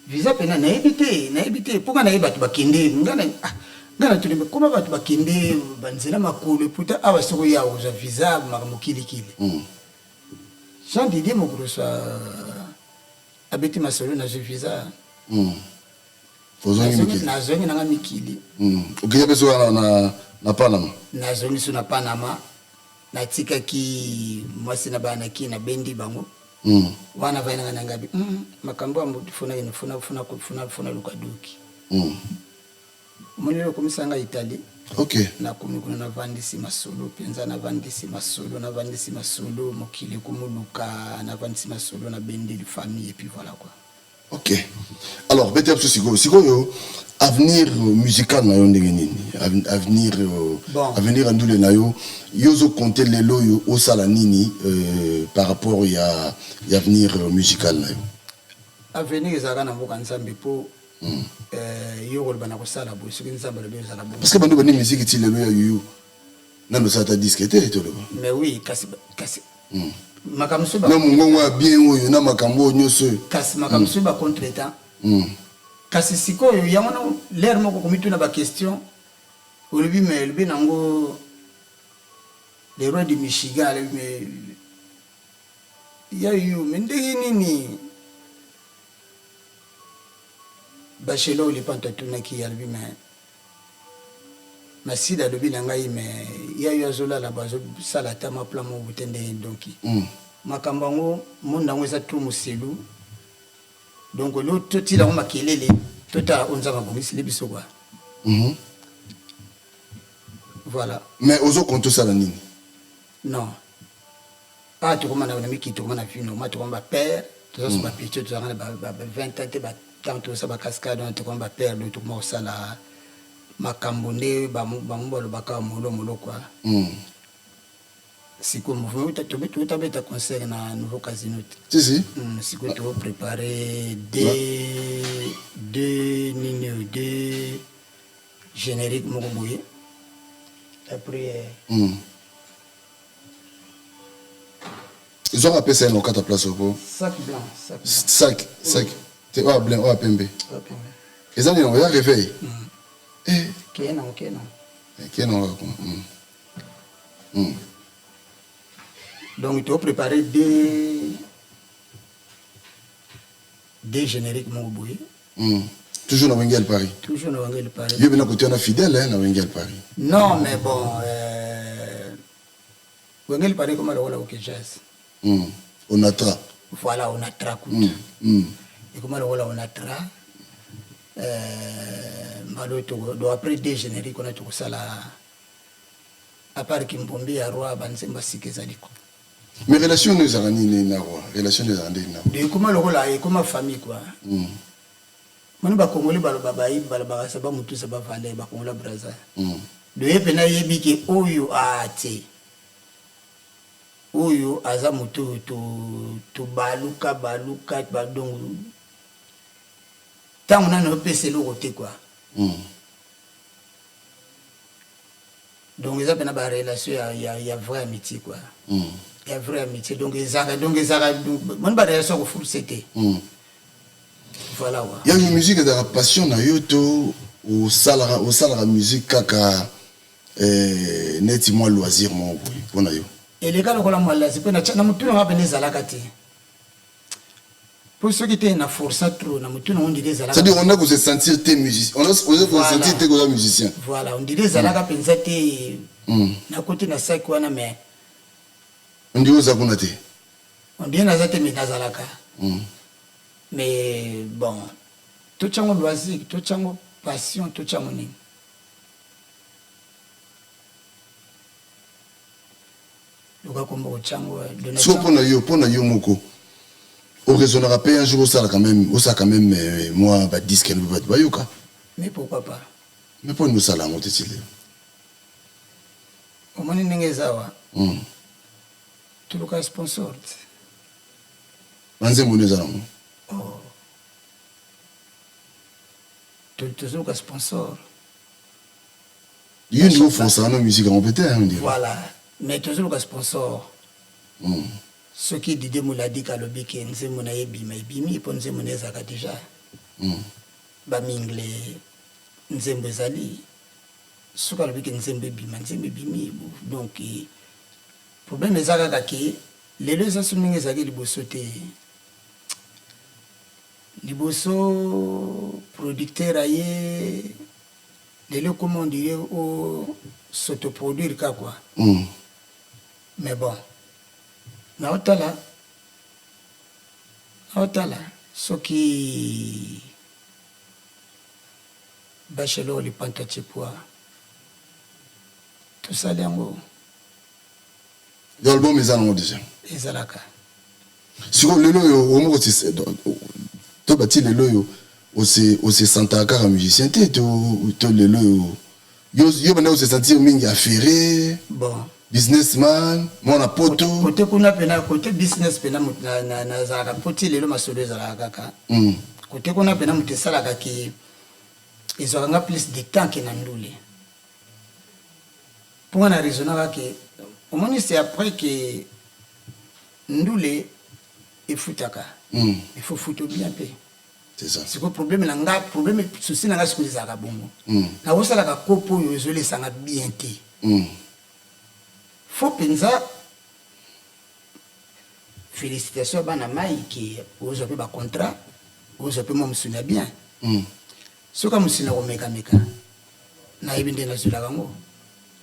[SPEAKER 21] Visa pena nayebi te nayebi te po nga nayebi batu bakende nga na ah nga na tuni mais comment batu bakende ba nzela makolo et pourtant awa soki oye awa okozwa visa makambo kili kili. Jean Didier Mokulusu abeti masolo nazwi visa.
[SPEAKER 1] Ozongi mikili?
[SPEAKER 21] Nazongi na nga mikili.
[SPEAKER 1] Okei mpe soki na Panama?
[SPEAKER 21] Nazongi so na Panama, natikaki mwasi na bana na Kin, nabendi bango. Wana avandi na nga na ngabi, makambo ya moto fo nakende fo naluka doki. Omoni lelo okomisa nga Italie.
[SPEAKER 1] Ok.
[SPEAKER 21] Nakomi kuna navandisi masolo penza navandisi masolo navandisi masolo mokili ekomoluka navandisi masolo nabendeli famille et puis voilà quoi.
[SPEAKER 1] Ok. Alors beta biso sikoyo sikoyo avenir musical na yo ndenge nini? Avenir bon. Avenir ya ndule na yo yo ozo compter lelo oyo osala nini euh, par rapport ya ya avenir musical na yo?
[SPEAKER 21] Avenir ezalaka na mboka Nzambe po Eh yo okoloba nakosala boye soki nzambe alobi ozala bongo.
[SPEAKER 1] Parce que bando bandi musique ti lelo ya youyou nanu osala ata disque te toloba.
[SPEAKER 21] Mais oui kasi kasi makambo mosusu
[SPEAKER 1] na mongongo ya bien oyo na makambo oyo nyonso oyo.
[SPEAKER 21] Kasi makambo mosusu ba contre temps. Kasi sikoyo yango na l'heure moko komituna ba question olobi mais olobi nango le roi du Michigan alobi mais ya youyou mais ndenge nini Bachelor Lipanto atunaki ye alobi mais Masila alobi na ngai mais ya yo azolala bo azosala ata mwa plan moko te ndenge donc makambo yango monde yango eza trop moselu donc au lieu totila yango makelele totala oyo Nzambe abongiseli biso quoi. Voilà.
[SPEAKER 1] Mais ozo compte osala nini?
[SPEAKER 21] Non. Awa tokoma na mikili tokoma na vie normal tokoma ba père toza so ba petit tozalaka na ba 20 ans te ba tango tozosala ba cascade wana tokoma ba père donc tokoma kosala makambo nde bango balobaka molo molo quoi sikoyo mouvement touta beta concert na nouveau casino te
[SPEAKER 1] si si
[SPEAKER 21] sikoyo to préparer deux deux nini oyo deux générique moko boye après
[SPEAKER 1] Zwaka pesa ye na okata place oyo po.
[SPEAKER 21] Sac blanc, sac blanc.
[SPEAKER 1] Sac, sac. Te oyo blanc, oyo pembe. Eza nini yango? Eza réveil.
[SPEAKER 21] Eh. Keye nango, keye nango.
[SPEAKER 1] Keye nango kaka kuna.
[SPEAKER 21] Donc to préparer deux deux génériques moko boye.
[SPEAKER 1] Toujours na Wenge El Paris.
[SPEAKER 21] Toujours na Wenge El Paris.
[SPEAKER 1] Yo bena kote wana fidèle hein, na Wenge El Paris.
[SPEAKER 21] Non mais bon euh, Wenge El Paris ekoma lokola ok jazz.
[SPEAKER 1] Onatra.
[SPEAKER 21] Voilà Onatra kutu. Ekoma lokola Onatra. Euh, mbala oyo toko donc après deux génériques wana tokosala à part Kimbombi ya roi ba nzembo ya sika ezali ko.
[SPEAKER 1] Mais relation no ezalaka nini na roi? Relation no ezalaka ndenge na roi?
[SPEAKER 21] Ekoma lokola ekoma famille quoi. Moni ba congolais baloba bayibi balobaka sa ba mutu sa ba valeur ba congolais brazza. Donc ye pena ayebi ke oyo ah te. Oyo aza mutu oyo to to baluka baluka ba donc tango nanu opesa eloko te quoi. Donc eza pena ba relation ya ya ya vraie amitié quoi. Ya vraie amitié donc ezaka donc ezaka moni ba relation ya ko forcer te. Voilà quoi.
[SPEAKER 1] Yango musique ezalaka passion na yo to osalaka osalaka musique kaka eh, neti mwa loisir moko boye mpo na yo?
[SPEAKER 21] Eleka lokola mwa loisir mpe na mutu na nga pene ezalaka te. Po soki te na força trop na mutu na on dirait ezalaka.
[SPEAKER 1] C'est-à-dire on a ko se sentir te musicien. On a ko se sentir te koza musicien.
[SPEAKER 21] Voilà, on dirait ezalaka penza te. Na koti na sac wana mais
[SPEAKER 1] On dirait oza kuna te.
[SPEAKER 21] On dirait naza te mais nazalaka. Mais bon, totia ngo loisir, totia ngo. Passion totya yango nini? Luka kombo kotya yango.
[SPEAKER 1] Sikoyo mpo na yo, mpo na yo moko oraisonnaka mpe un jour osala quand même, osala quand même euh, mwa ba disque na bato bayoka.
[SPEAKER 21] Mais pourquoi pas?
[SPEAKER 1] Mais mpo nini osala yango te ti lelo?
[SPEAKER 21] Omoni ndenge eza awa. Toluka sponsor te.
[SPEAKER 1] Banzembo nde eza nango.
[SPEAKER 21] Oh. Tozoluka sponsor.
[SPEAKER 1] Yo ndenge oforçaka no musique yango pe te hein, on dirait.
[SPEAKER 21] Voilà, mais tozoluka sponsor. Soki Didier Muladika alobi ke nzembo na ye ebima, ebimi po nzembo na ye ezalaka dejà. Ba mingle nzembo ezali. Soki alobi ke nzembo ebima, nzembo ebimi. Donc problème eza kaka ke lelo eza so ndenge ezalaki liboso te. Liboso producteur aye lelo ekoma on dirait o s'autoproduire ka quoi. Mais bon naotala naotala soki Bachelor Lipanta Tshepua tosali yango.
[SPEAKER 1] Yo album eza nango dejà?
[SPEAKER 21] Ezalaka.
[SPEAKER 1] Sikoyo lelo oyo omoko to bati lelo oyo ose ose sentaka kaka musicien te to to lelo oyo yo yo banda ose sentir mingi affaire
[SPEAKER 21] bon
[SPEAKER 1] businessman mwana poto
[SPEAKER 21] kote kuna pena kote business pena moto nazalaka po ti lelo masolo ezalaka kaka kote kuna pena moto esalaka ke ezwaka nga plus de temps ke na ndule po nga na raisonnaka ke omoni c'est après ke ndule efutaka il faut futo bien pe sikoyo problème na nga problème souci na nga sikoyo ezalaka bongo nakosalaka kopo oyo ezolesa nga bien te faut mpenza félicitation ya bana mai ke ozwa mpe bacontrat ozwa mpe mwa mosuni ya bien soki ya mosuni ya komekameka nayebi nde nazwelaka yango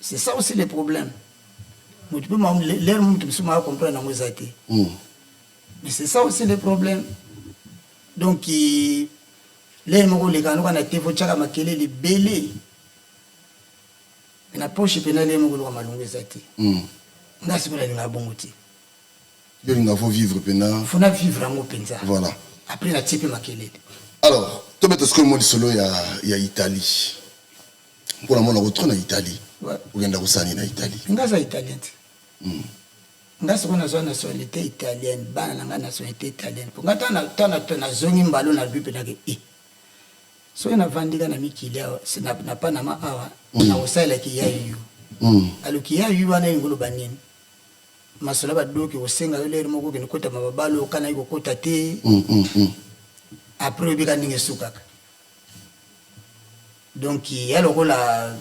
[SPEAKER 21] c'est ça aussi le problème moto mpe lere moto mosusu maka comprendre yango eza te mais c'est ça aussi le problème donc lere moko olekaka noka na te fotyaka makelele ebele na poche mpena lere moko oluka malongo eza te nga sikoyo nalingaka bongo te.
[SPEAKER 1] Yo olinga faut vivre pena.
[SPEAKER 21] Faut na vivre yango penza.
[SPEAKER 1] Voilà.
[SPEAKER 21] Après na tie pe makelele.
[SPEAKER 1] Alors, tobeta sikoyo mwa lisolo ya, ya Italie. Mpo namona ko trop na Italie.
[SPEAKER 21] Ouais.
[SPEAKER 1] Okenda kosala nini na Italie?
[SPEAKER 21] Nga aza italien te. Nga sikoyo nazwa nationalité italienne, bana na nga nationalité italienne. Po nga tana nazongi mbalo nalobi pena ke eh. Soki navandi ka na mikili awa, na, na Panama awa, nakosalela kiyayu. Alors kiyayu wana elingi koloba nini? Masolo ya ba doki kosenga yo lere moko okende kota ma babalo okanaki kokota te après oyebi kaka ndenge esukaka donc ya lokola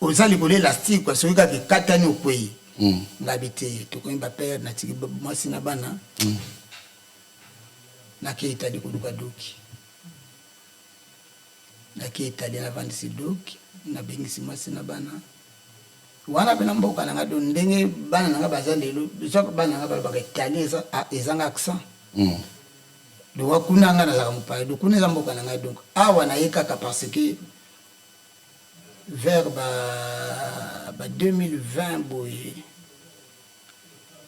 [SPEAKER 21] oza likolo elastique kua soki kaka ekatani okwei ngabi te tokomi ba père natiki mwasi na bana nakei Italie koluka doki. Nake Italie navandisi Doc, nabengisi mwasi na bana wana pe na mboka na nga donc ndenge bana na nga baza lelo soki bana na nga balobaka italien eza ezanga accent donc kuna nga nazalaka mopaya donc kuna eza mboka na ngai donc awa naye kaka parce que vers ba ba 2020 boye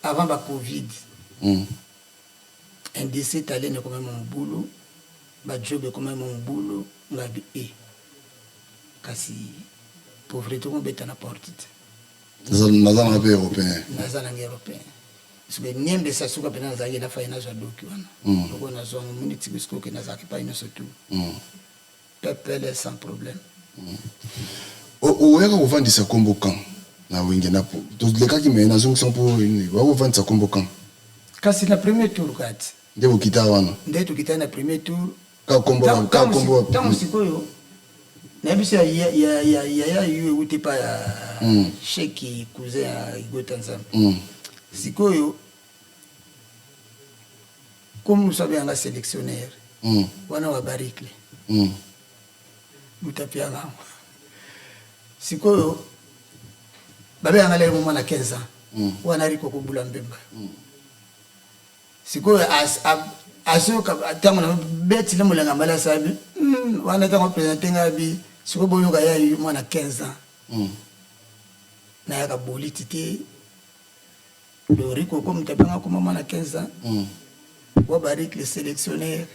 [SPEAKER 21] avant ba covid Industrie italienne ekomaki mwa mobulu, ba job ekomaki mwa mobulu, nga bi eh kasi pauvrete eko beta na porte te.
[SPEAKER 1] Naza nanga pe europeen.
[SPEAKER 21] Naza nanga europeen. Sikoyo niembesa suka pena nazalaki na fayi nazwa doki wana. Lokola nazwa yango omoni ti sikoyo ke nazalaka epai nyonso tout. Pepele sans problème.
[SPEAKER 1] Oyaka kovandisa kombo quand na wenge na tolekaki mais nazongisa mpo oyaka kovandisa kombo quand?
[SPEAKER 21] Kasi na premier tour kati.
[SPEAKER 1] Nde bokita wana.
[SPEAKER 21] Nde tokitaki na premier tour.
[SPEAKER 1] Ka kombo ka kombo.
[SPEAKER 21] Tango sikoyo nayebi so ya ya ya ya yo ewuti epai ya Sheki cousin ya Igota Nzambe. Sikoyo Comme mosusu abenga nga selectionneur wana wa baricle moto apianga yango sikoyo babenga nga lelo mwana 15 ans wana riko kobula mbemba. Sikoyo azoyoka ntango na beti na molenga mbala asabi hmm, wana ntango apresente ngai abi sikoyo boyoka ya yo mwana 15 ans hmm. Nayaka boliti te loriko ko moto abenga koma mwana 15 ans hmm. Wa barik le sélectionnaire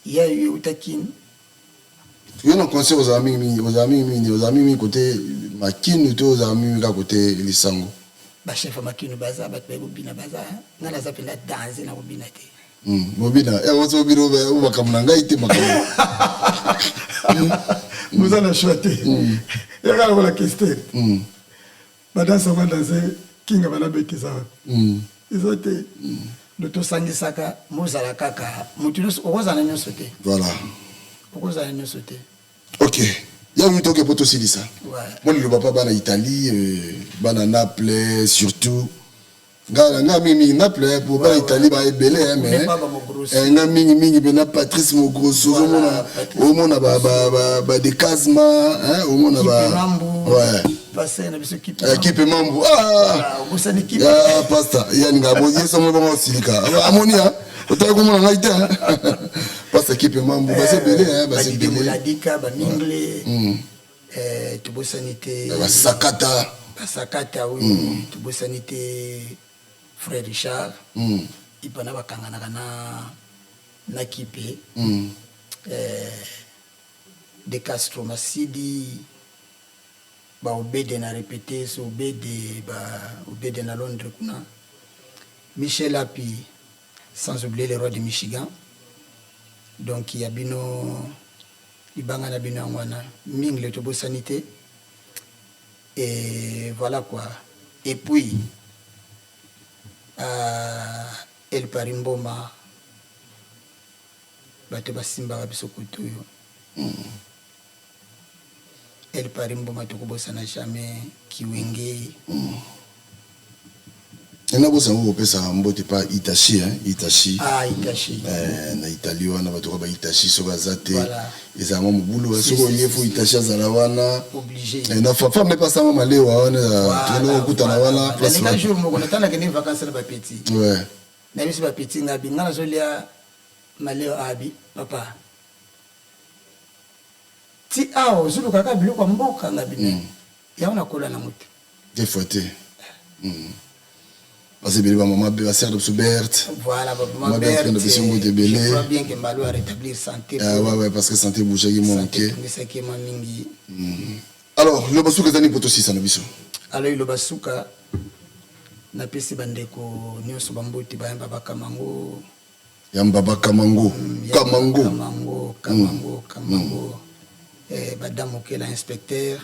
[SPEAKER 21] ya yo euta Kin.
[SPEAKER 1] Yo na concert ozala mingi mingi ozala mingi mingi ozala mingi mingi kote makinu to ozala mingi mingi kaka kote lisango?
[SPEAKER 21] Ba chef ya makinu baza bato baye kobina baza nga naza mpenza danze na kobina te.
[SPEAKER 1] Hmm, bobina eh, ozo bino makambo na ngai te makambo.
[SPEAKER 19] Boza na choix te. Yaka lokola Kester. Badanse yango danse kinga bana bete eza wapi? Eza te.
[SPEAKER 21] Do tosangisaka mozala kaka moto nyonso okozala na nyonso te.
[SPEAKER 1] Voilà.
[SPEAKER 21] Okozala na nyonso te.
[SPEAKER 1] Ok. Ya oui toke po tosilisa. Mwa liloba pa bana Italie, euh, bana Naples surtout. Nga nga mingi mingi Naples po bana Italie ba ebele hein, mais eh, nga mingi mingi pena Patrice Mogrosso ozomona omona ba ba ba ba de Kazma hein, omona ba ouais.
[SPEAKER 21] Pasteur na biso
[SPEAKER 1] Kipe. Eh, Kipe Mambu. Ah!
[SPEAKER 21] Obosani Kipe.
[SPEAKER 1] Ah, pasteur, ya ninga bo yeso mo bango silika. Ah, amoni hein. Otaki komona ngai te hein. Pasteur Kipe Mambu, ba ebele hein, ba
[SPEAKER 21] ebele. Moladika, ba mingle. Eh, tobosani te.
[SPEAKER 1] Ba sakata.
[SPEAKER 21] Ba sakata oui, tobosani te frère Richard. Ipana bakanganaka na na Kipe. Eh, De Castro Masidi. Ba obede na repete so obede ba obede na Londres kuna Michel Api sans oublier le roi de Michigan donc ya bino libanga na bino yango wana mingle tobosani te et voilà quoi et puis euh, El Paris Mboma bato basimbaka biso kote oyo El Paris Mboma tokobosana jamais Kiwenge.
[SPEAKER 1] Nena bosa ngo kopesa mbote pa Itachi hein Itachi.
[SPEAKER 21] Ah Itachi.
[SPEAKER 1] Eh, na Italie wana bato ba Itachi soki aza te ezala mwa mobulu hein. Soki oye fo Itachi azala wana.
[SPEAKER 21] Obligé.
[SPEAKER 1] Eh, na fa femme pasa mwa malewa wana tokende kokutana wana
[SPEAKER 21] place. Nalinga jour moko natanga kende vacances na ba petit.
[SPEAKER 1] Ouais.
[SPEAKER 21] Na biso ba petit ngabi nga nazolia malewa abi papa. Ti awa ozoluka kaka biloko ya mboka nga bino mm. Yango nakola nango te.
[SPEAKER 1] Des fois te mm. Baza ebele ba mama ba sœur de biso Berthe.
[SPEAKER 21] Voilà ba mama Berthe.
[SPEAKER 1] Na biso mbote ebele.
[SPEAKER 21] Je crois bien que Mbalo a rétablir santé.
[SPEAKER 1] Ah ouais ouais parce que santé bougeaki mwa moke.
[SPEAKER 21] Santé mwa mingi.
[SPEAKER 1] Alors loba suka ezali mpo tosisa na biso.
[SPEAKER 21] Alors iloba suka napesi bandeko nyonso bambote bayamba bakamango.
[SPEAKER 1] Yamba ba kamango. Kamango.
[SPEAKER 21] Kamango, Kamango, Kamango. Eh, Badam Okela inspecteur.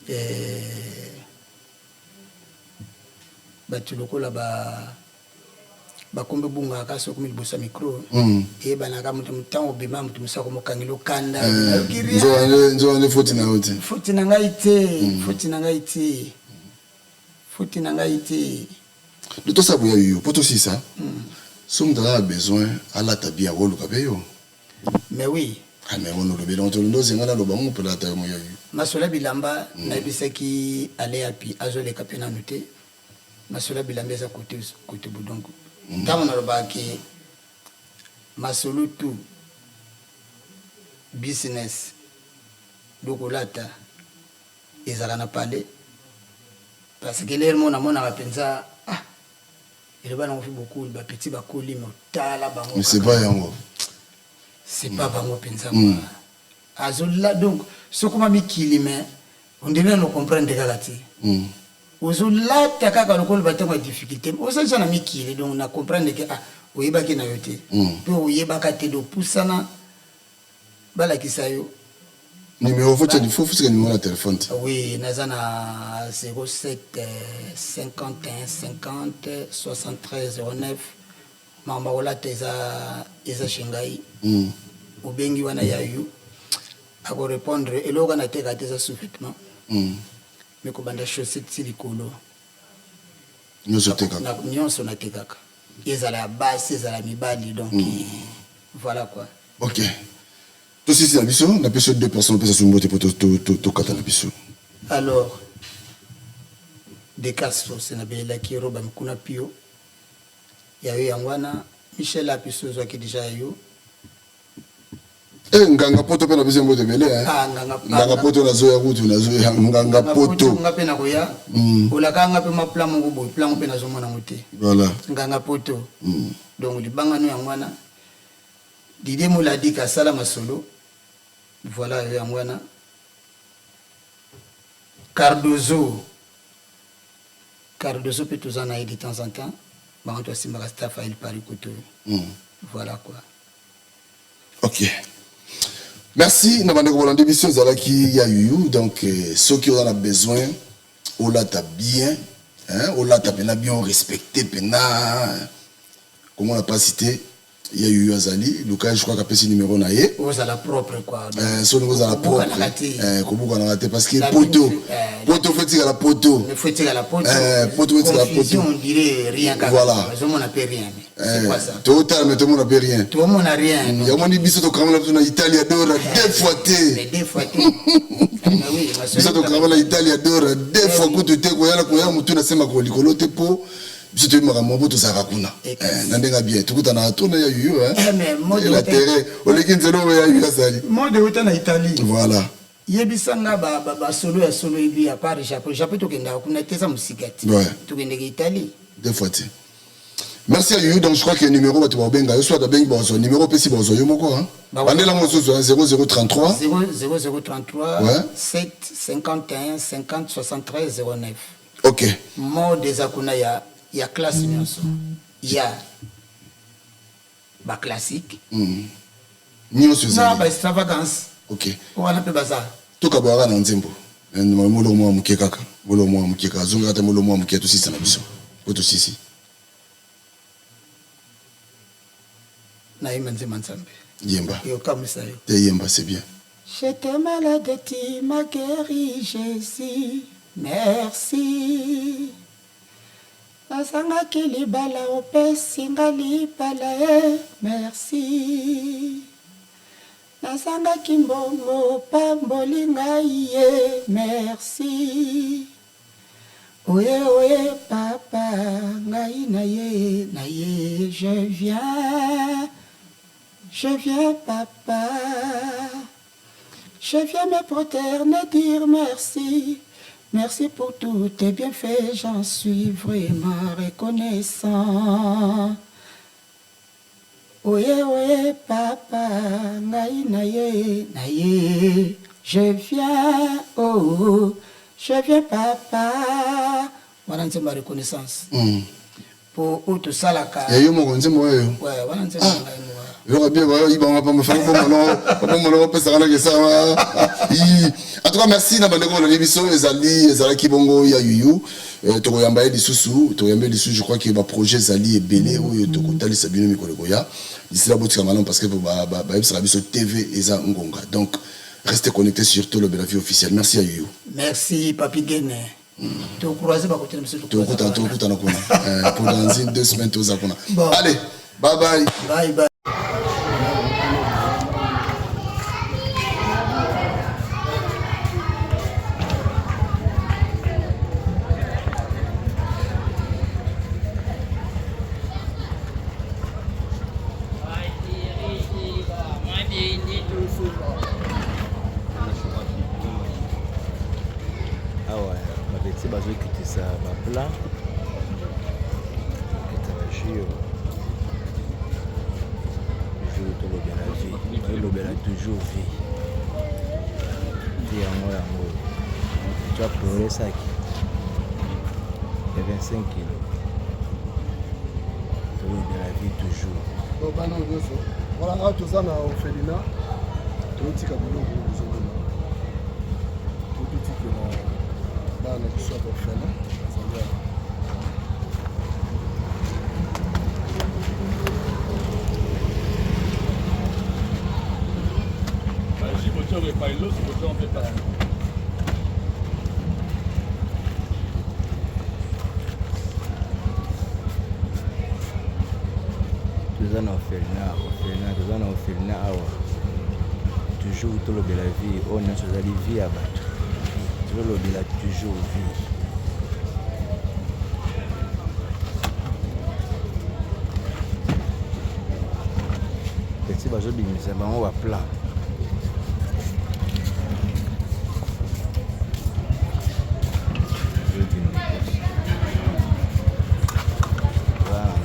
[SPEAKER 21] Eh, bato lokola ba bakombe bungaka soki okomi liboso ya micro eyebanaka moto ntango obima moto mosusu akomokangela okanda
[SPEAKER 1] nzoka nde foti na yo te
[SPEAKER 21] foti na ngai te foti na ngai te foti na ngai te.
[SPEAKER 1] Do tosala boya yo po tosilisa soki moto aza na besoin alata bien akoluka pe yo.
[SPEAKER 21] Mais oui.
[SPEAKER 1] Ah mais wana olobi eloko te nde ozenga naloba ngo mpe lata yo moya yo.
[SPEAKER 21] Masolo ya bilamba nayebisaki Aleapi azoleka pe nanu te masolo ya bilamba eza cote cote bo donc tango nalobaka ke masolo tout business do kolata ezalaka na palais parce que l'heure moko namonaka penza ah eloba nango fi bokul ba petit bakoli mais otala bango
[SPEAKER 1] Mais c'est pas yango.
[SPEAKER 21] C'est pas bango penza quoi. Azola donc sokoma mikili mais ondimi nano comprendre kaka te. Ozolata kaka lokola batango ya difficulté oza deja na mikili donc na comprendre ke ah oyebaki na yo te pe oyebaka te donc pusana balakisa yo.
[SPEAKER 1] Numero faut tia faut futika numero na telephone te.
[SPEAKER 21] Oui, naza na 07 51 50 73 09 makambo ya kolata eza eza chez ngai. Obengi wana ya yo ako repondre eloko kaka natekaka te eza sous vêtement. Mais kobanda chaussette ti likolo.
[SPEAKER 1] Nionso otekaka?
[SPEAKER 21] Nionso natekaka. Ezala ya basi ezala ya mibali donc voilà quoi.
[SPEAKER 1] Ok. Tosilisi na biso, napesi yo deux personnes opesa su mbote po tokata na biso.
[SPEAKER 21] Alors. Decastros nabelelaki roba mikuna pio ya yo yango wana Michel Apiso ozwaki deja ya yo.
[SPEAKER 1] Eh, nganga poto mpe na biso mbote ebele eh.
[SPEAKER 21] Ah, nganga,
[SPEAKER 1] nganga poto nazoya kutu nazoya nganga poto
[SPEAKER 21] nga mpe nakoya
[SPEAKER 1] mm.
[SPEAKER 21] olaka nga mpe mwa plan moko boye plan mpe nazomona yango te
[SPEAKER 1] voilà.
[SPEAKER 21] Nganga poto
[SPEAKER 1] mm.
[SPEAKER 21] Donc libanga no yango wana Didier Muladika asala masolo voilà yo yango wana Cardozo Cardozo mpe toza na ye de temps en temps bango toasimbaka staff ya El Paris kutu
[SPEAKER 1] mm.
[SPEAKER 21] Voilà quoi.
[SPEAKER 1] Ok. Merci na bandeko bolandi biso ezalaki ya yuyu donc euh, soki oza na besoin olata bien hein, olata pena bien orespecte pena komona mpasi te ya yuyu azali luka je crois kapesi numero na ye
[SPEAKER 21] ozala propre quoi
[SPEAKER 1] eh, soki ozala propre eh, kobukanaka te parce que poto
[SPEAKER 21] eh,
[SPEAKER 1] poto fo etikala poto
[SPEAKER 21] faut etikala poto
[SPEAKER 1] poto fo etikala poto
[SPEAKER 21] on dirait rien kaka
[SPEAKER 1] voilà
[SPEAKER 21] ozomona pe rien
[SPEAKER 1] Eh, totala me tomona mpe rien
[SPEAKER 21] tomona rien
[SPEAKER 1] mm, yango ni biso tokangola biso na italia dora deux fois te biso tokangola italia dora deux fois kutu te koyala koya motu na se makolo likolo te mpo biso toyebi makambo mpo tozalaka kuna eh, na ndenge ya bien tokutanaka tona ya yuyu eh. la terrain oleki nzela oyo ya yuyu azali
[SPEAKER 21] mode euta na italie
[SPEAKER 1] voilà
[SPEAKER 21] yebisa nga basolo ya solo yebi à part japon japon tokendaka kuna te eza mosika te tokendaka italie
[SPEAKER 1] deux fois te Merci à Yuyu. Donc je crois que numéro bato babenga yo soit abengi bazwa numéro opesi bazwa yo moko hein. Bandela mosusu hein 0033
[SPEAKER 21] 0033
[SPEAKER 1] ouais.
[SPEAKER 21] 7 51 50 73 09.
[SPEAKER 1] OK.
[SPEAKER 21] Mode eza kuna ya ya classe nyonso. Ya ba classique.
[SPEAKER 1] Mm. Nyonso
[SPEAKER 21] eza. Na ba extravagance.
[SPEAKER 1] OK.
[SPEAKER 21] Wana pe baza.
[SPEAKER 1] Tokabwaka na nzembo. Moloko mwa moke kaka. Moloko mwa moke kaka. Zonga ata moloko mwa moke tosisa na biso. Po tosisi.
[SPEAKER 21] Nayemba nzembo ya Nzambe.
[SPEAKER 1] Yemba.
[SPEAKER 21] Ekokamwisa yo.
[SPEAKER 1] Te yemba c'est bien.
[SPEAKER 2] J'étais malade, tu m'as guéri, Jésus. Merci. Nazangaki libala, opesi nga libala, eh, merci. Nazangaki mbongo, opamboli ngai, eh, merci. Oye oye papa ngai na ye na ye je viens je viens papa je viens me proterner dire merci merci pour tous tes bienfaits j'en suis vraiment reconnaissant Oye oye papa ngai na ye na ye je viens oh je viens papa
[SPEAKER 21] wana nzembo ya reconnaissance mm. po oyo tosalaka
[SPEAKER 1] ya yo moko nzembo oyo
[SPEAKER 21] wana nzembo ah. ngai moko
[SPEAKER 1] eloko bien bayibanga pamba fana bomona bapesaka na kesa en tout cas merci na bandeko bolandi biso ezali ezalaki bongo ya yuyu Eh, tokoyamba ye lisusu tokoyamba ye lisusu je crois que baprojet ezali ebele oyo tokotalisa bino mikolo ekoya d'ici là botika malamu parce que bayebisaka biso tv eza ngonga donc restez connecté sur tolobela vie officielle merci ya yuyu
[SPEAKER 21] merci papi gene mm. tocroise bakotela biso
[SPEAKER 1] tokutana tokutana kuna eh, pour dans une deux semaines toza kuna allez bye bye
[SPEAKER 21] bye bye
[SPEAKER 15] awa babeti bazokitisa baplat Eta ba jus toujours tolobela vie tolobela toujours vie vie yango yango tu as pleuré saki ya 25 kilo tolobela vie toujours
[SPEAKER 19] donc bana oyo nyonso voilà awa toza na orphelinat totika biloko ozomona totikela bana na biso ya orphelin bazali awa
[SPEAKER 15] toza na orphelinat orphelinat toza na orphelinat awa toujours tolobela vie oyo nyonso ezali vie ya bato tolobela toujours vie.
[SPEAKER 3] Basi bazobimisa bango ba plat.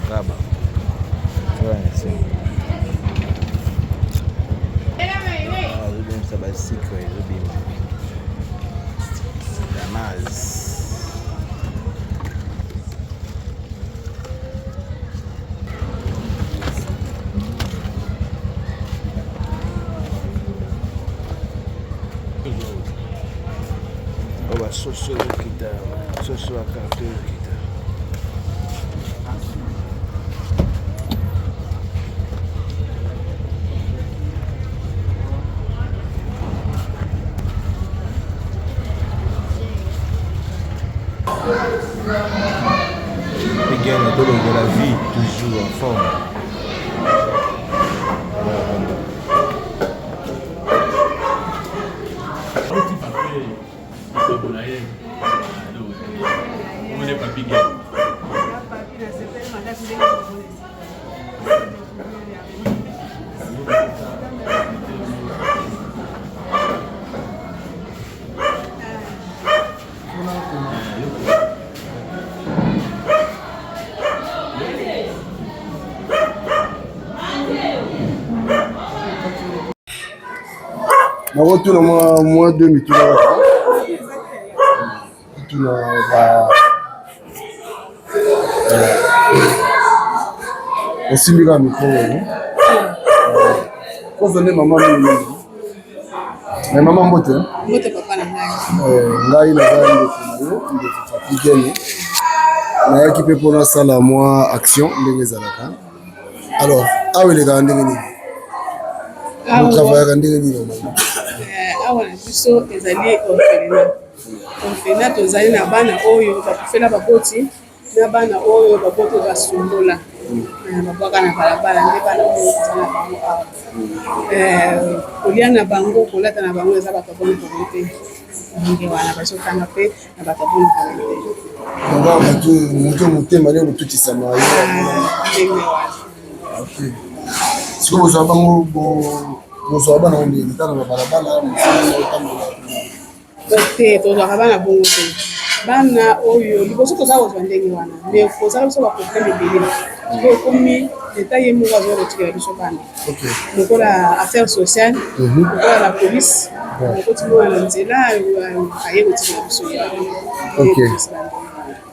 [SPEAKER 3] Ngaba. Azobimisa ba sucre ezobima. Damas. Oyo basoso ezokita, soso ya karto ezokita. Again, de la vie, toujours en forme.
[SPEAKER 1] Nakotuna mwa mwa deux mituna kaka tuna ba osimbi kaka mikro oyo koza nde mama mingi Mais maman mbote.
[SPEAKER 22] Mbote papa na ngai.
[SPEAKER 1] Eh, ngai naza ndeko na yo, ndeko Papi Gene. Nayaki mpe mpo nasala mwa action ndenge ezalaka. Alors, awa elekaka ndenge nini? Botravayaka ndenge nini normalement?
[SPEAKER 22] Eh, awa na biso ezali orphelinat. Orphelinat tozali na bana oyo bakufela baboti na bana oyo baboti basundola eh, babwaka na balabala nde bana oyo toza na bango awa eh, kolia na bango kolata na bango eza bato ya bonne volonté ndenge wana bazotanga mpe na bato ya bonne volonté
[SPEAKER 1] bato moto motema nde kotutisama
[SPEAKER 22] ah, ndenge wana
[SPEAKER 1] sikoyo bozwa bango bozwa bana ngo ndenge tala na balabala mosala otambola
[SPEAKER 22] Te, tozwaka bana bongo te. Bana oyo liboso toza kozwa ndenge wana, mais kozala biso ba problème ebele. Sikoyo ekomi leta ye moko azoya kotikela biso bana. Lokola affaire sociale, mhm. lokola la police, okoti mwana na nzela aye kotikela biso ye.
[SPEAKER 1] Ok.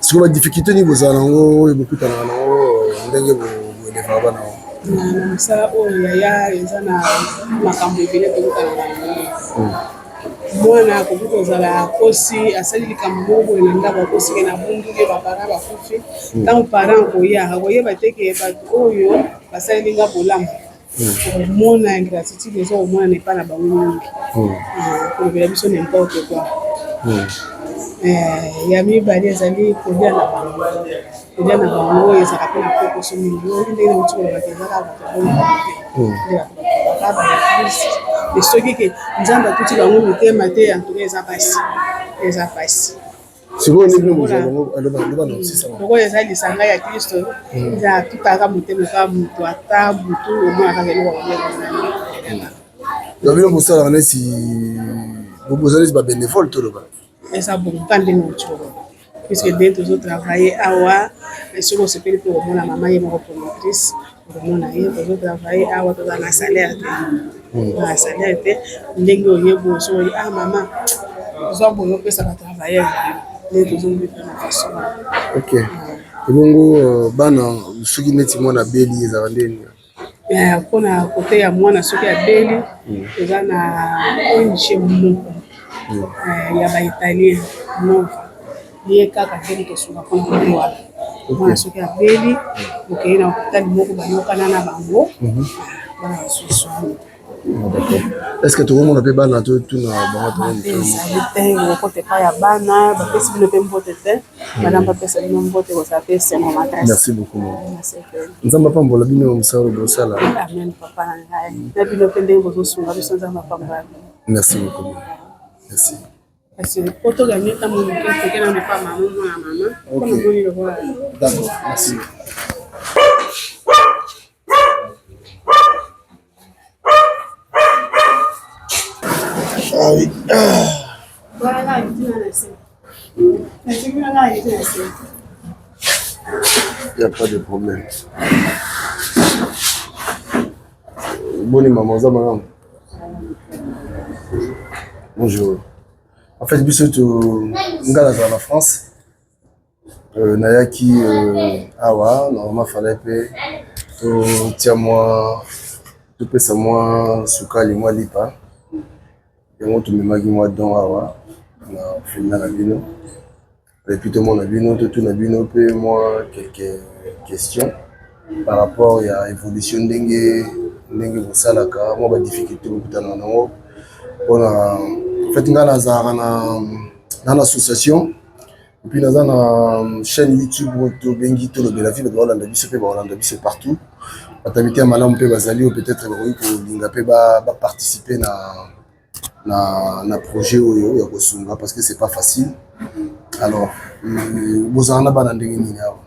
[SPEAKER 1] Sikoyo ba difficulté nini bozala nango oyo bokutanaka nango ndenge boelevaka bana yango?
[SPEAKER 22] Na mosala oyo yaya eza na makambo ebele tokutanaka nango. Mwana akoki kozala akosi, asali likambo moko boye na ndako, akosi ke na bunduki ba parents bakufi. Ntango parent akoya, akoyeba te ke bato oyo basaleli nga bolamu. Komona ingratitude eza komonana epai na bango mingi. Kolobela biso n'importe quoi. Ya mibale ezali kolia na bango. Kolia na bango ezalaka mpe na kokoso mingi. Oyoki ndenge nauti koloba ke eza kaka bato ya bongo te. Nde bato bakobaka ba eglise. Mais soki ke Nzambe atuti bango mitema te, en tout cas eza pasi. Eza pasi.
[SPEAKER 1] Sikoyo nde bino bozwa bango aloba loba na osisa bango.
[SPEAKER 22] Lokola eza lisanga ya Kristo, eza atutaka motema kaka moto ata butu omona kaka eloko ya kolia bango.
[SPEAKER 1] Donc bino bosalaka neti boza neti ba bénévole toloba.
[SPEAKER 22] Eza bongo kaka ndenge outi koloba puisque nde tozo travailler awa soki osepeli mpe okomona mama ye moko promotrice okomona ye tozo travailler awa toza na salaire te hmm. na salaire te ndenge oye boye soki oye ah mama zwa boye opesa ba travailleur na yo nde tozomibika na façon wana.
[SPEAKER 1] Ok ebongo euh, bana soki neti mwana abeli ezalaka ndeni
[SPEAKER 22] Eh, mpona kote ya mwana soki abeli hmm. eza na ONG moko hmm. eh, ya baitalien nova ye kaka nde moto osunga mpona kote wana mwana soki abeli okei na hôpital moko bayokana na bango mhm. bana basusu
[SPEAKER 1] Ah, est ce que tokomona mpe bana totuna bango
[SPEAKER 22] ezali te okota epai ya bana bapesi bino mpe mbote te bana bapesa bino mbote kozala mpe esengo makasi
[SPEAKER 1] merci beaucoup nzambe apambola bino mosala bosala
[SPEAKER 22] amen papa na ngai na bino mpe ndenge bozosunga biso nzambe apambola bino
[SPEAKER 1] merci beaucoup merci
[SPEAKER 22] Parce que po to gagner temps moke toke na epa mama mwana mama po namoni lokola
[SPEAKER 1] D'accord, merci. Ah oui. Il n'y a pas de problème. Boni maman, oza malamu? Bonjour. En fait, biso to nga nazala na France. Euh, nayaki euh, awa normalement fallait mpe totia mwa topesa mwa sukali mwa lipa yango tomemaki mwa don awa na orphelinat na bino epuis tomona bino totuna bino mpe mwa quelques questions par rapport ya évolution ndenge ndenge bosalaka mwa badifficulté bokutanaka nango mpona en fait ngai nazalaka na na association epuis naza na chaîne youtube oyo tobengi tolobela vie bato baolanda biso mpe baolanda biso partout bato ya mitema malamu mpe bazali oyo peut-être bakoki kolinga mpe baparticipe na, na, na projet oyo ya kosunga parce que c'est pas facile alors euh, bozala na bana ndenge nini awa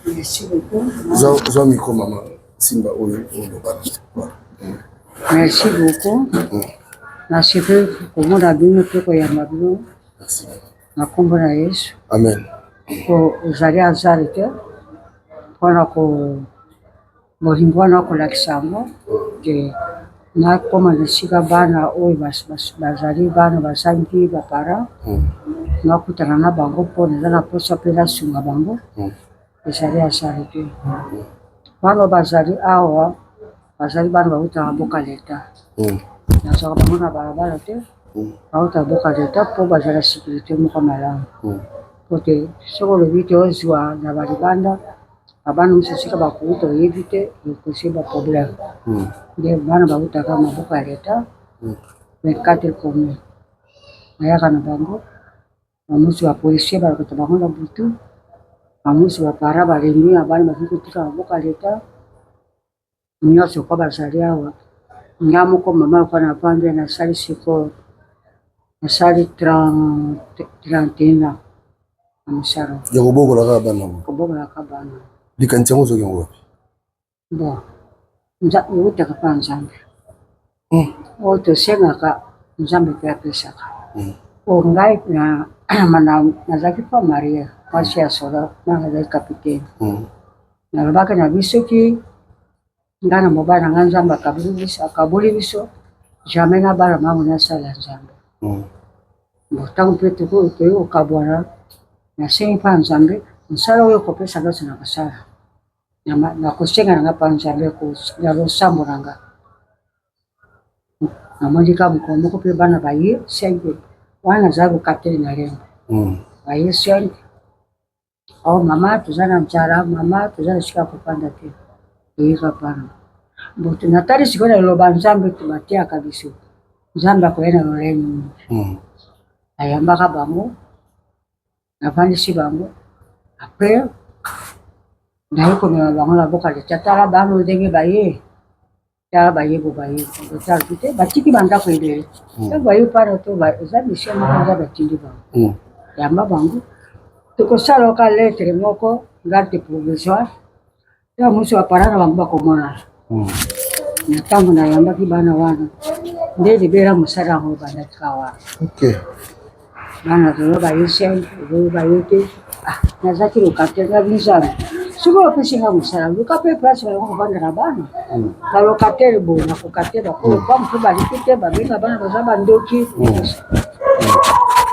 [SPEAKER 4] Merci beaucoup.
[SPEAKER 1] Zwa micro mama simba oyo oloba.
[SPEAKER 4] Merci beaucoup. Nasepeli komona bino mpe koyamba bino na nkombo na Yesu.
[SPEAKER 1] Amen.
[SPEAKER 4] Po ezali hasard te mpona ko Bolingo wana kolakisa yango ke nakoma na esika bana oyo bazali bana bazangi ba parents nakutana na bango mpo naza na mposa mpe nasunga bango ezali hasard te. Bana oyo bazali awa bazali bana bawutaka mboka leta, nazwaka bango na balabala te, bawutaka mboka leta mpo bazala securite moko malamu mpo te soki olobi te ozwa na ba libanda Ba bana mosusu esika bakowuta oyebi te ekosi ba problème nde bana bawutaka maboko ya leta 24 commune bayaka na bango bamosusu ba policier balokota bango na butu bamosusu ba parents balembi na bana bakoki kotika maboko ya leta nyonso kwa bazali awa nga moko mama lokola navandi nasali sikoyo nasali 31 ans na mosala
[SPEAKER 1] ya kobokola kaka bana yango
[SPEAKER 4] kobokolaka bana
[SPEAKER 1] likanisi yango ozwaki yango wapi
[SPEAKER 4] bon ewutaka mpa nzambe hmm. oyo tosengaka nzambe mpe apesaka hmm. po ngai nazalaki mpa marie mwasi ya solo nga nazalaki kapitene hmm. Nalobaki na bi soki nga na mobali na nga Nzambe akaboli biso, akaboli biso jamais nabala mango nasala Nzambe. Mm. Bon, ntango mpe tokoki kokabwana, nasengi mpa Nzambe mosala oyo okopesa nyonso nakosala, nakosenga na nga mpa Nzambe na losambo na nga. Namoni kaka mokolo moko mpe bana baye senke wana nazali kokateli na lemba mm. baye senke Oh mama toza na nzala, mama toza na esika ya kofanda te, toyika pano. Bo natali sikoyo na liloba Nzambe bateyaka biso, Nzambe akoya na lolenge nini? Hmm. Nayambaka bango, navandisi bango, après naye komema bango na boka leta, tala bana oyo ndenge baye Tala bayebo baye tala te batiki bandako ebele hmm. ntango baye pana to eza mission moko nzambe atindi bango hmm. yamba bango tokosala oka lettre moko garde provisoire ntango mosusu bapara na bango bakomonana hmm. na ntango nayambaki bana wana nde libela mosala yango ebandaki ka wana Bana lelo baye chaine, lelo baye te. Ah, nazaki locataire nga nzambe. Soki opesi nga mosala, luka mpe place bayango kovanda na bana. Mm. Ba locataire boye nakoka te, bakolo mm. mpe baliki te, babenga bana baza bandoki. Mm.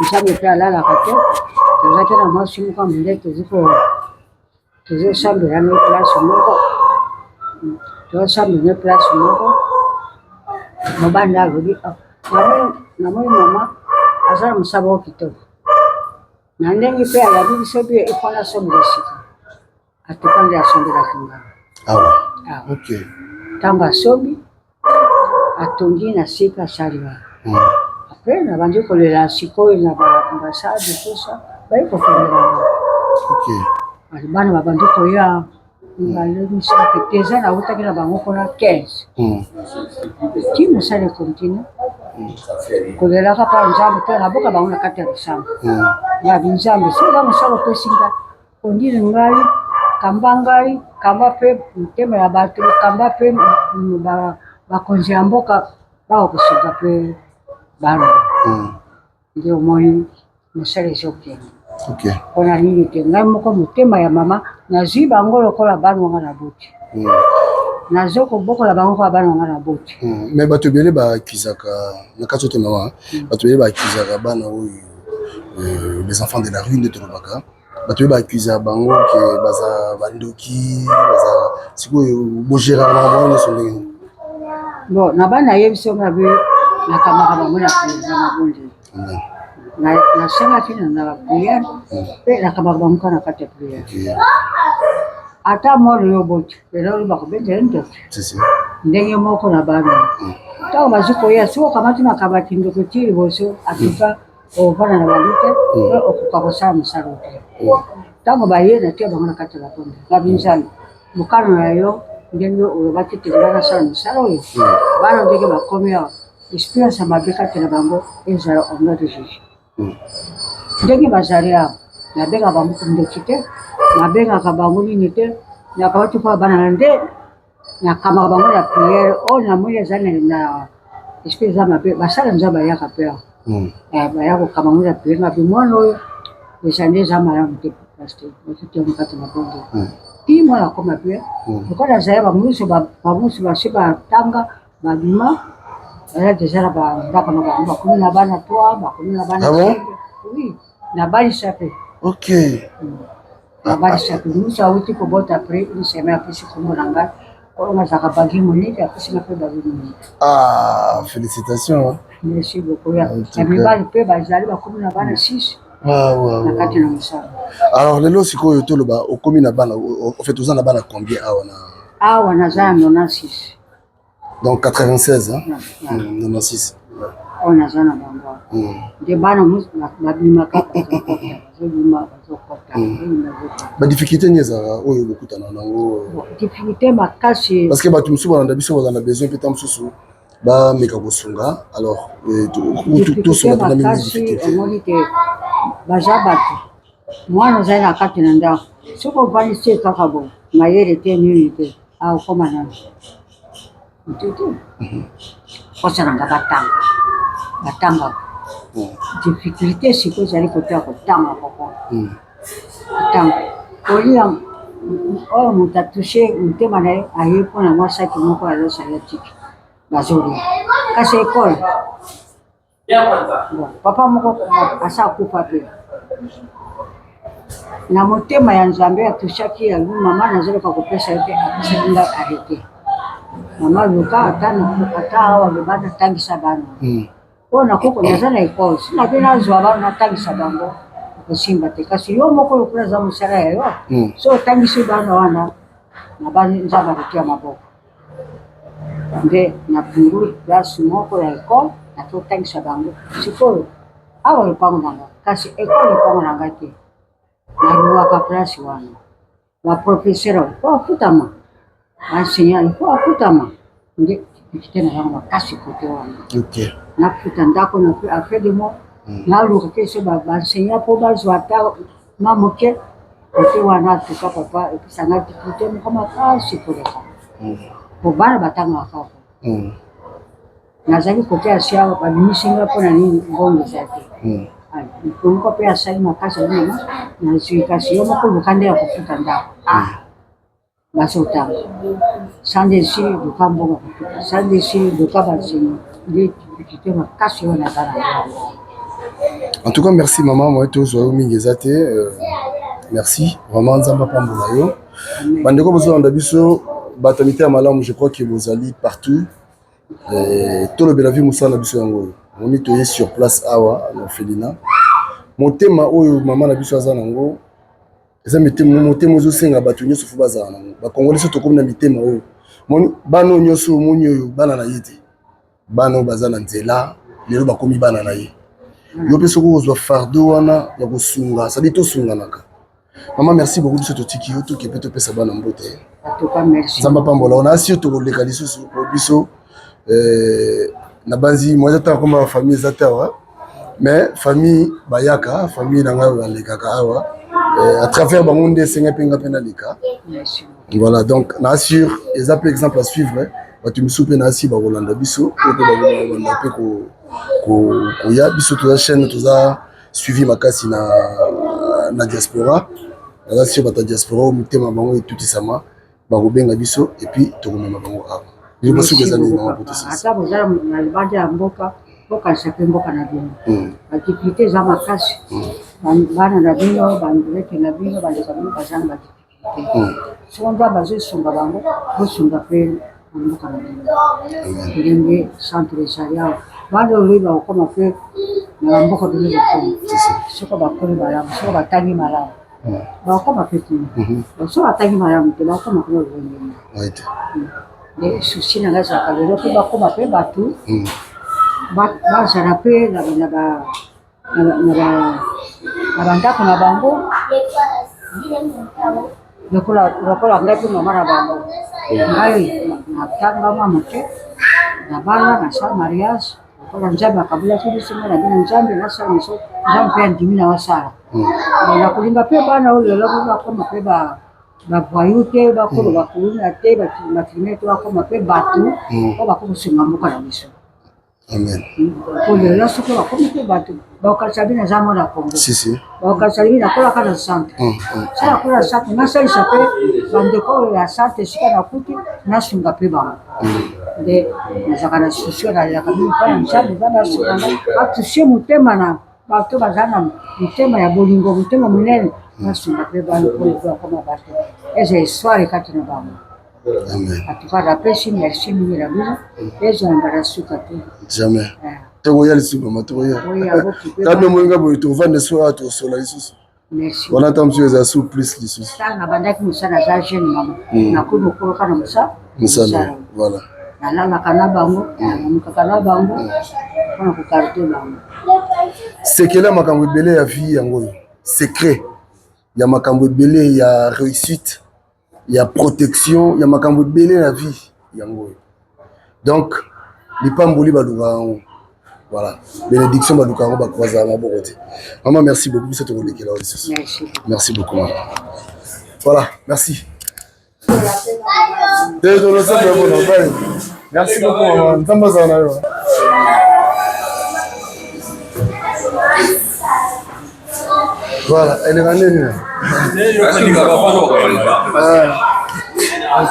[SPEAKER 4] Nzambe mpe alalaka te. Tozalaki na mwasi moko ya mondele tozi ko tozosambela na place moko tozosambela na place moko mobali nde alobi ah, namoni mama aza na mosala moko kitoko na ndenge mpe alabi biso bie ifo nasombela esika atuka nde asombelaki ngai
[SPEAKER 1] awa
[SPEAKER 4] ntango asombi atongi na sika asali wana hmm. apres nabandi kolela sikoyo na baambassade tout ça baye kokendela nga bana babandi koya mibale misato te eza nautaki na bango kuna 15 hmm. ti mosala ekontinue hmm. kolelaka mpa nzambe mpe naboka bango na kati ya losambo ya binzambe soki eza mosala opesi ngai Ondiri ngai, kamba ngai, kamba mpe motema ya bato, kamba mpe bakonzi ya mboka. Bawa kosunga mpe bana. Nde omoni mosala ezokende. Mpona nini te ngai moko motema ya mama nazwi bango lokola bana nga na boti. Nazo kobokola bango lokola bana nga na boti.
[SPEAKER 1] Mais bato ebele baakizaka na kati ote mama, bato ebele baakizaka bana oyo les enfants de la rue nde tolobaka. Bato oyo ba-accusaka bango ke baza bandoki, baza sikoyo bogeraka makambo wana nyonso ndenge nini?
[SPEAKER 4] Bon, na bana nayebisi yo nga be nakambaka bango na na mabondeli. Nasengaki na na prière mpe nakambaka bango kaka na kati ya prière. Ata mwana oyo oboti lelo oyo bakobeta ye ndoki ndenge moko na bana ntango bazwi koya soki okamati makambo ya kindoki otie liboso atuka Ovanda na bango te mpe okoka kosala mosala te. Ntango baye natia bango na kati ya bakonzi, ngabi Nzambe, mokano na yo ndenge olobaki ete ngai nasala mosala oyo, bana ndenge bakomi awa, espérance ya mabe kati na bango ezala au nom de Jésus. Ndenge bazali awa, nabengaka bango ndoki te, nabengaka bango nini te, nakawati mpo bana na nde Nakamaka bango na prière oyo namoni eza na esprit eza mabe basala nzambe ayaka pe awa baya kokama ngo na prière ngabi mwana oyo eza nde eza malamu te pasteur ototiango kati na bongo ti mwana akoma pe lokola azali bamosusu bamosusu basi batanga babima baza deja na bandako na bango bakomi na bana 3 bakomi na bana oui nabalisa pe
[SPEAKER 1] ok
[SPEAKER 4] Nabalisa pe mutu awuti kobota après une semaine apesi kombo na ngai oyo nazalaka bagi monike apesi nga pe bagi monike.
[SPEAKER 1] Ah felicitations.
[SPEAKER 4] Merci beaucoup ya mibali pe bazali bakomi na bana 6 na kati na mosala.
[SPEAKER 1] Alors lelo sikoyo toloba okomi na bana en fait oza na bana combien awa na
[SPEAKER 4] awa naza na 96.
[SPEAKER 1] Donc 96 hein? 96.
[SPEAKER 4] Oyo naza na bango nde bana babimaka bazobima bazokota.
[SPEAKER 1] Badifficulté nini ezalaka oyo bokutana nango?
[SPEAKER 4] Difficulté makasi.
[SPEAKER 1] Parce que bato mosusu balanda biso bazala na besoin mpe ta mosusu bameka kosunga alors tosunga
[SPEAKER 4] mpena mingi difficulté. Omoni te baza bato mwana ozali na kati na ndako soki ovandisi ye kaka boye mayele te nini te akokoma nani motu te mposa na nga batanga batangaka difficulté sikoyo ezali kote ya kotanga koko kotanga kolia oyo moto atushe motema na ye aye mpo na mwa saki moko azosala tiki bazolia kasi ekole Bon, papa moko asi akufa mpe na motema ya Nzambe atushaki yango, mama nazoluka kopesa ye te, apesaki ngai arrete. Mama luka ata ata awa loba natangisa bana oyo nakoko naza na ekole si nabe nazwa bana natangisa bango okosimba te, kasi yo moko lokola eza mosala ya yo so otangisi bana wana na bana Nzambe akotia maboko. Nde nafungoli classe moko ya ecole nazotangisa bango sikoyo awa lopango na nga kasi ecole lopango na nga te naluwaka place wana ba professeur il faut afutama ba enseignant il faut afutama nde difficulté na yango makasi kote wana nafuta ndako na après de mois naluka te so ba enseignant mpo bazwa ata mwa moke kote wana atuka papa epesa nga difficulté moko makasi koleka po bana batangaka kaka nazali kote ya siawa babimisi nga mpo na nini mbongo eza te moto moko mpe asali makasi abi mama nazwi kasi yo moko luka nde ya kofuta ndako ah bazotanga sanza esili luka mbongo ya kofuta sanza esili luka bansemi nde difficulté makasi oyo naza na yango.
[SPEAKER 1] En tout cas, merci maman, moi tozwa yo mingi eza te. Merci, vraiment Nzambe apambola yo. Bandeko bozolanda biso bato ya mitema malamu, je crois que bozali partout. Tolobela vie mosala na biso yango oyo. Omoni toye sur place awa na orphelinat. Motema oyo mama na biso aza nango eza mitema motema ozosenga bato nyonso fo bazala nango. Bakongoli so tokomi na mitema oyo. Moni bana oyo nyonso omoni oyo bana na ye te. Bana oyo baza na nzela lelo bakomi bana na ye. Yo mpe soki okozwa fardeau wana ya kosunga, sadi tosunganaka. Mama merci beaucoup biso totiki yo toke mpe topesa bana mbote. Nzambe apambola yo na asi yo tokoleka lisusu po biso nabanzi mwa eza ntango akoma famille eza te awa mais famille bayaka famille na ngai balekaka awa à travers bango nde esenga mpe nga mpe naleka. Voilà donc na assure eza mpe exemple à suivre. Bato misusu mpe na asi bakolanda biso oyo mpe bakobanda mpe koya biso. Toza chaîne, toza suivi makasi na, na diaspora. Naza sio bato ya diaspora oyo mitema bango etutisama bakobenga biso et puis tokomema bango awa. Liloba suka eza nini, mama Potosisi?
[SPEAKER 4] Ata boza na libanda ya mboka, bokanisa mpe mboka na bino. Badifficulté eza makasi. Bana na bino, bandeke na bino, bandeko na bino baza na badifficulté. Soko Nzambe azosunga bango, bosunga mpe na mboka na bino. Ndenge centre ezali awa, bana oyo bakokoma mpe na bamboka bino bokoma. Soko bakoli malamu, soko batangi malamu, bakokoma mpe kuna. Soko batangi malamu te, bakokoma kuna lolenge nini? Nde souci na ngai ezalaka lelo mpe bakoma mpe bato, bazala mpe na bandako na bango lokola ngai mpe mama na bango. Ngai natanga mwa moke, nabala, nasala mariage lokola Nzambe akabulaki biso, ngai na bino Nzambe nasala miso, Nzambe mpe andimi na osala. Nakolinga mpe bana oyo lelo bakoma mpe ba bavoyou te, bakolo bakuluna te, bacriminel te, bakoma mpe bato oyo bakokosunga mboka na biso. Po lelo soki bakomi mpe bato, bakokanisa bino aza mwana Congo, bakokanisa bino nakolaka na centre. So nakola na centre, nasalisa mpe bandeko oyo ya centre esika nakuti, nasunga mpe bango. Nde nazalaka na souci oyo, nalelaka mingi mpo na Nzambe, Nzambe asunga ngai, atouche motema na bato baza na motema ya bolingo, motema monene, basunga mpe bana oyo bakoma bato, eza histoire kati na bango. En tout cas, napesi merci mingi na bino, ezala mbala suka te.
[SPEAKER 1] Jamais. Tokoya lisusu mama, tokoya. Tano moyinga boye, tovanda so awa, tosola lisusu.
[SPEAKER 4] Merci.
[SPEAKER 1] Wana ntango mosusu eza su plus lisusu.
[SPEAKER 4] Ntango nabandaki mosala, naza jeune mama, nakomi okoloka na mosala.
[SPEAKER 1] Mosala, voilà.
[SPEAKER 4] Nalalaka na bango, nalamukaka na bango mpona kogarde bango.
[SPEAKER 1] Sekele ya makambo ebele ya vie yango oyo, secret ya makambo ebele ya réussite, ya protection, ya makambo ebele na vie yango oyo. Donc lipamboli balukaka yango, voilà, bénédiction balukaka yango, bakwazaka maboko te. Mama, merci beaucoup, biso tokolekela yo lisusu. Merci beaucoup mama. Voilà, merci. Merci beaucoup mama, Nzambe azala na yo. Voilà, elle est nini? Ah, ok.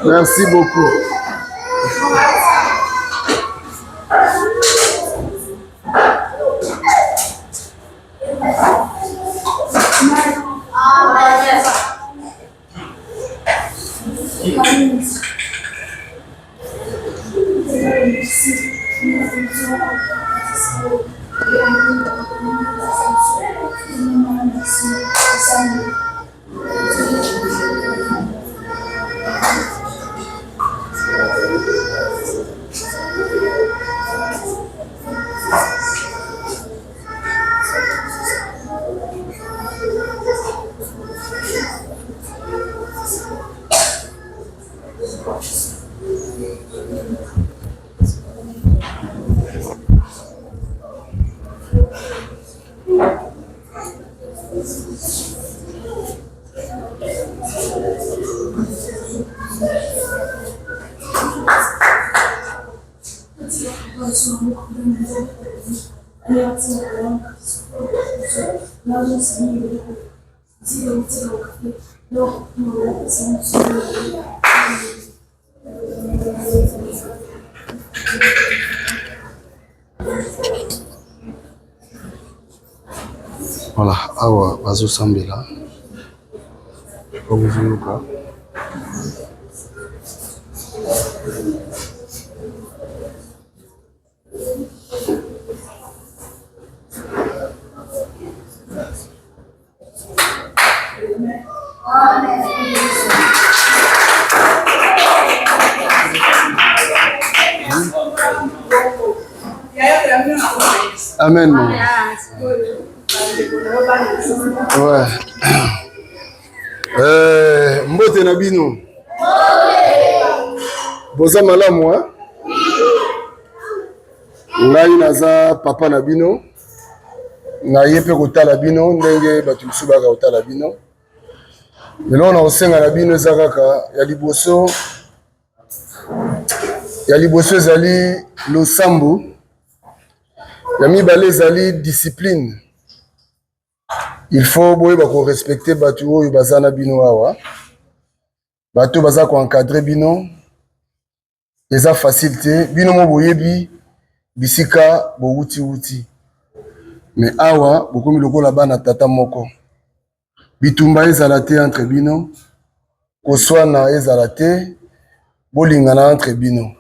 [SPEAKER 1] Merci beaucoup. Voilà, awa bazosambela, bakozoyoka. Amen mama. Ouais. Euh, mbote na bino. Boza malamu hein? Ngai naza papa na bino. Naye mpe kotala bino ndenge bato mosusu bayaka kotala bino. Eloko na kosenga na bino eza kaka ya liboso ya liboso ezali losambo, ya mibale ezali discipline. Il faut boyeba ko respecter bato oyo baza na bino awa, bato baza ko encadrer bino eza facile te. Bino mo boyebi bisika bowuti wuti, mais awa bokomi lokola bana tata moko. Bitumba ezala te entre bino, koswana ezala te, bolingana entre bino.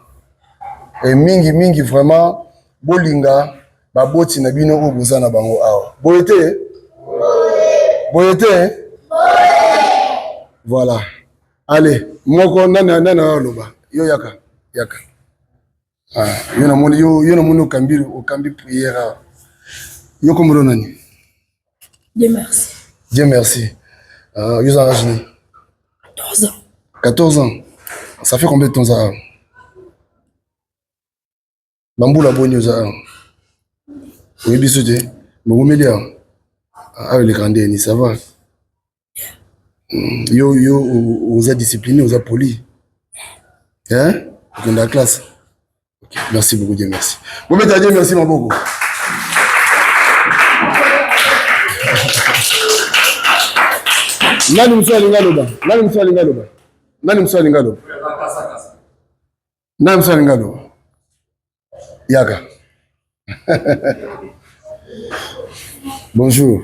[SPEAKER 1] Et mingi mingi vraiment bolinga baboti na bino oyo boza na bango awa. Boye te? Boye te? Voilà. Allez, moko nani nani aloba? Yo yaka, yaka. Ah, yo namoni yo yo namoni okambi okambi prière awa. Yo kombo nani?
[SPEAKER 5] Dieu merci.
[SPEAKER 1] Dieu merci. Ah, yo za âge nini?
[SPEAKER 5] 14 ans.
[SPEAKER 1] 14 ans. Ça fait combien de temps ça? Bambula boni oza awa? Oyebi so te? Bowumeli awa? Awa eleka ndeni, ça va? Hmm, yo yo oza discipliné, oza poli. Hein? Okenda classe. Ok, merci beaucoup Dieu merci. Bobeta Dieu merci maboko. Nani mosusu alingi aloba? Nani mosusu alingi aloba? Nani mosusu alingi aloba? Nani mosusu alingi aloba? Yaka. Bonjour.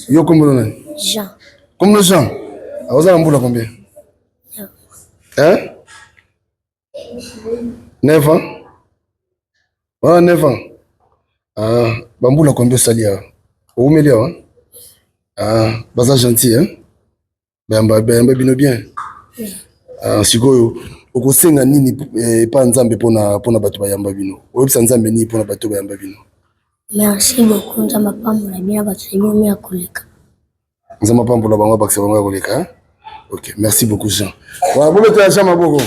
[SPEAKER 1] Yo kombo nani?
[SPEAKER 5] Jean.
[SPEAKER 1] Kombo Jean. Oza na mbula combien? Hein? 9 ans? Ah, 9 ans. Ah, bambula combien osali awa? Oumeli awa? Ah, baza gentil hein? Bayamba bayamba bino bien. Ah, sikoyo okosenga nini eh, epa Nzambe pona pona bato bayamba bino? Oyebisa Nzambe nini pona bato bayamba bino?
[SPEAKER 5] Merci beaucoup Nzambe apambola bino bato na bino ya koleka.
[SPEAKER 1] Nzambe apambola bango abakisa bango ya koleka. Hein? Ok, merci beaucoup Jean. Voilà, bobetela Jean maboko.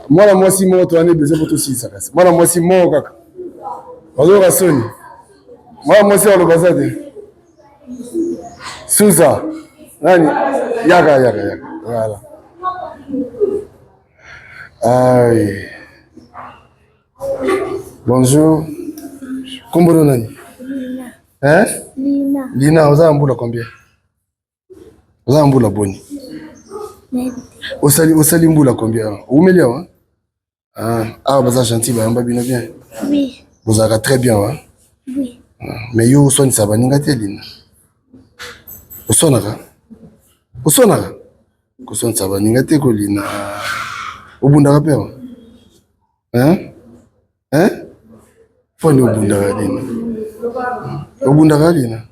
[SPEAKER 1] Mwana mwasi moko toyani besoin po tosilisa kasi. Mwana mwasi moko kaka. Bazoyoka soni. Mwana mwasi aloba za te. Suza. Nani? Yaka yaka yaka. Voilà. Aïe. Bonjour. Kombo na nani?
[SPEAKER 5] Lina.
[SPEAKER 1] Hein?
[SPEAKER 5] Lina.
[SPEAKER 1] Lina, oza na mbula combien? Oza na mbula boni? Osali osali mbula combien? Oumeli awa? Ah, awa baza gentil bayamba bino bien.
[SPEAKER 5] Oui.
[SPEAKER 1] Bozalaka très bien wa?
[SPEAKER 5] Oui.
[SPEAKER 1] Ah, mais yo oswanisa baninga te Lina. Oswanaka? Oswanaka? Koswanisa baninga te kolina. Obundaka mpe awa? Hein? Hein? Fani obundaka Lina. Obundaka Lina?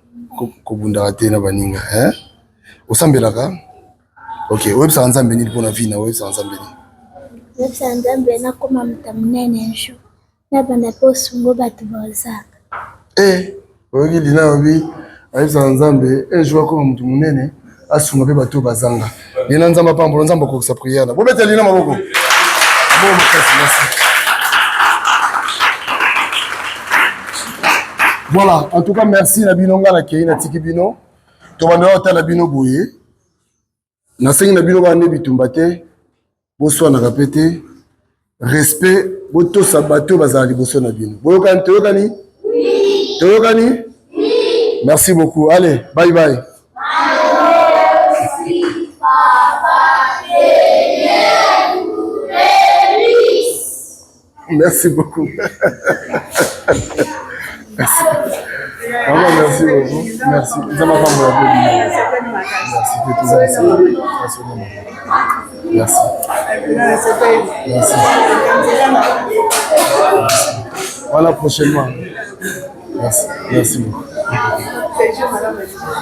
[SPEAKER 1] Kobundaka te na baninga, hein? Osambelaka? Ok, oyebisaka Nzambe nini mpona vie na oyebisaka Nzambe nini?
[SPEAKER 5] Oyebisaka Nzambe nakoma moto monene un jour. Nabanda mpe osungo bato bazanga.
[SPEAKER 1] Eh, oyoki Lina alobi ayebisaka Nzambe un jour akoma moto monene asunga mpe bato bazanga. Lina Nzambe apambola, Nzambe akokisa prière na. Bobeta Lina maboko. Maboko makasi, merci. Voilà, en tout cas merci na bino nga nakei natiki bino. Tobanda otala bino boye. Nasengi na bino bana nde bitumba te, boswanaka mpe te, respect, botosa bato oyo bazala liboso na bino. Boyokani? Toyokani? Toyokani? Merci beaucoup. Allez, bye bye.
[SPEAKER 5] Merci, papa.
[SPEAKER 1] Merci beaucoup. Merci. Maman, merci beaucoup. Merci. Nzambe apambola mpe bino. Merci. Merci. Merci. Merci. Voilà prochainement. Merci. Merci beaucoup.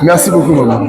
[SPEAKER 1] Merci beaucoup, maman.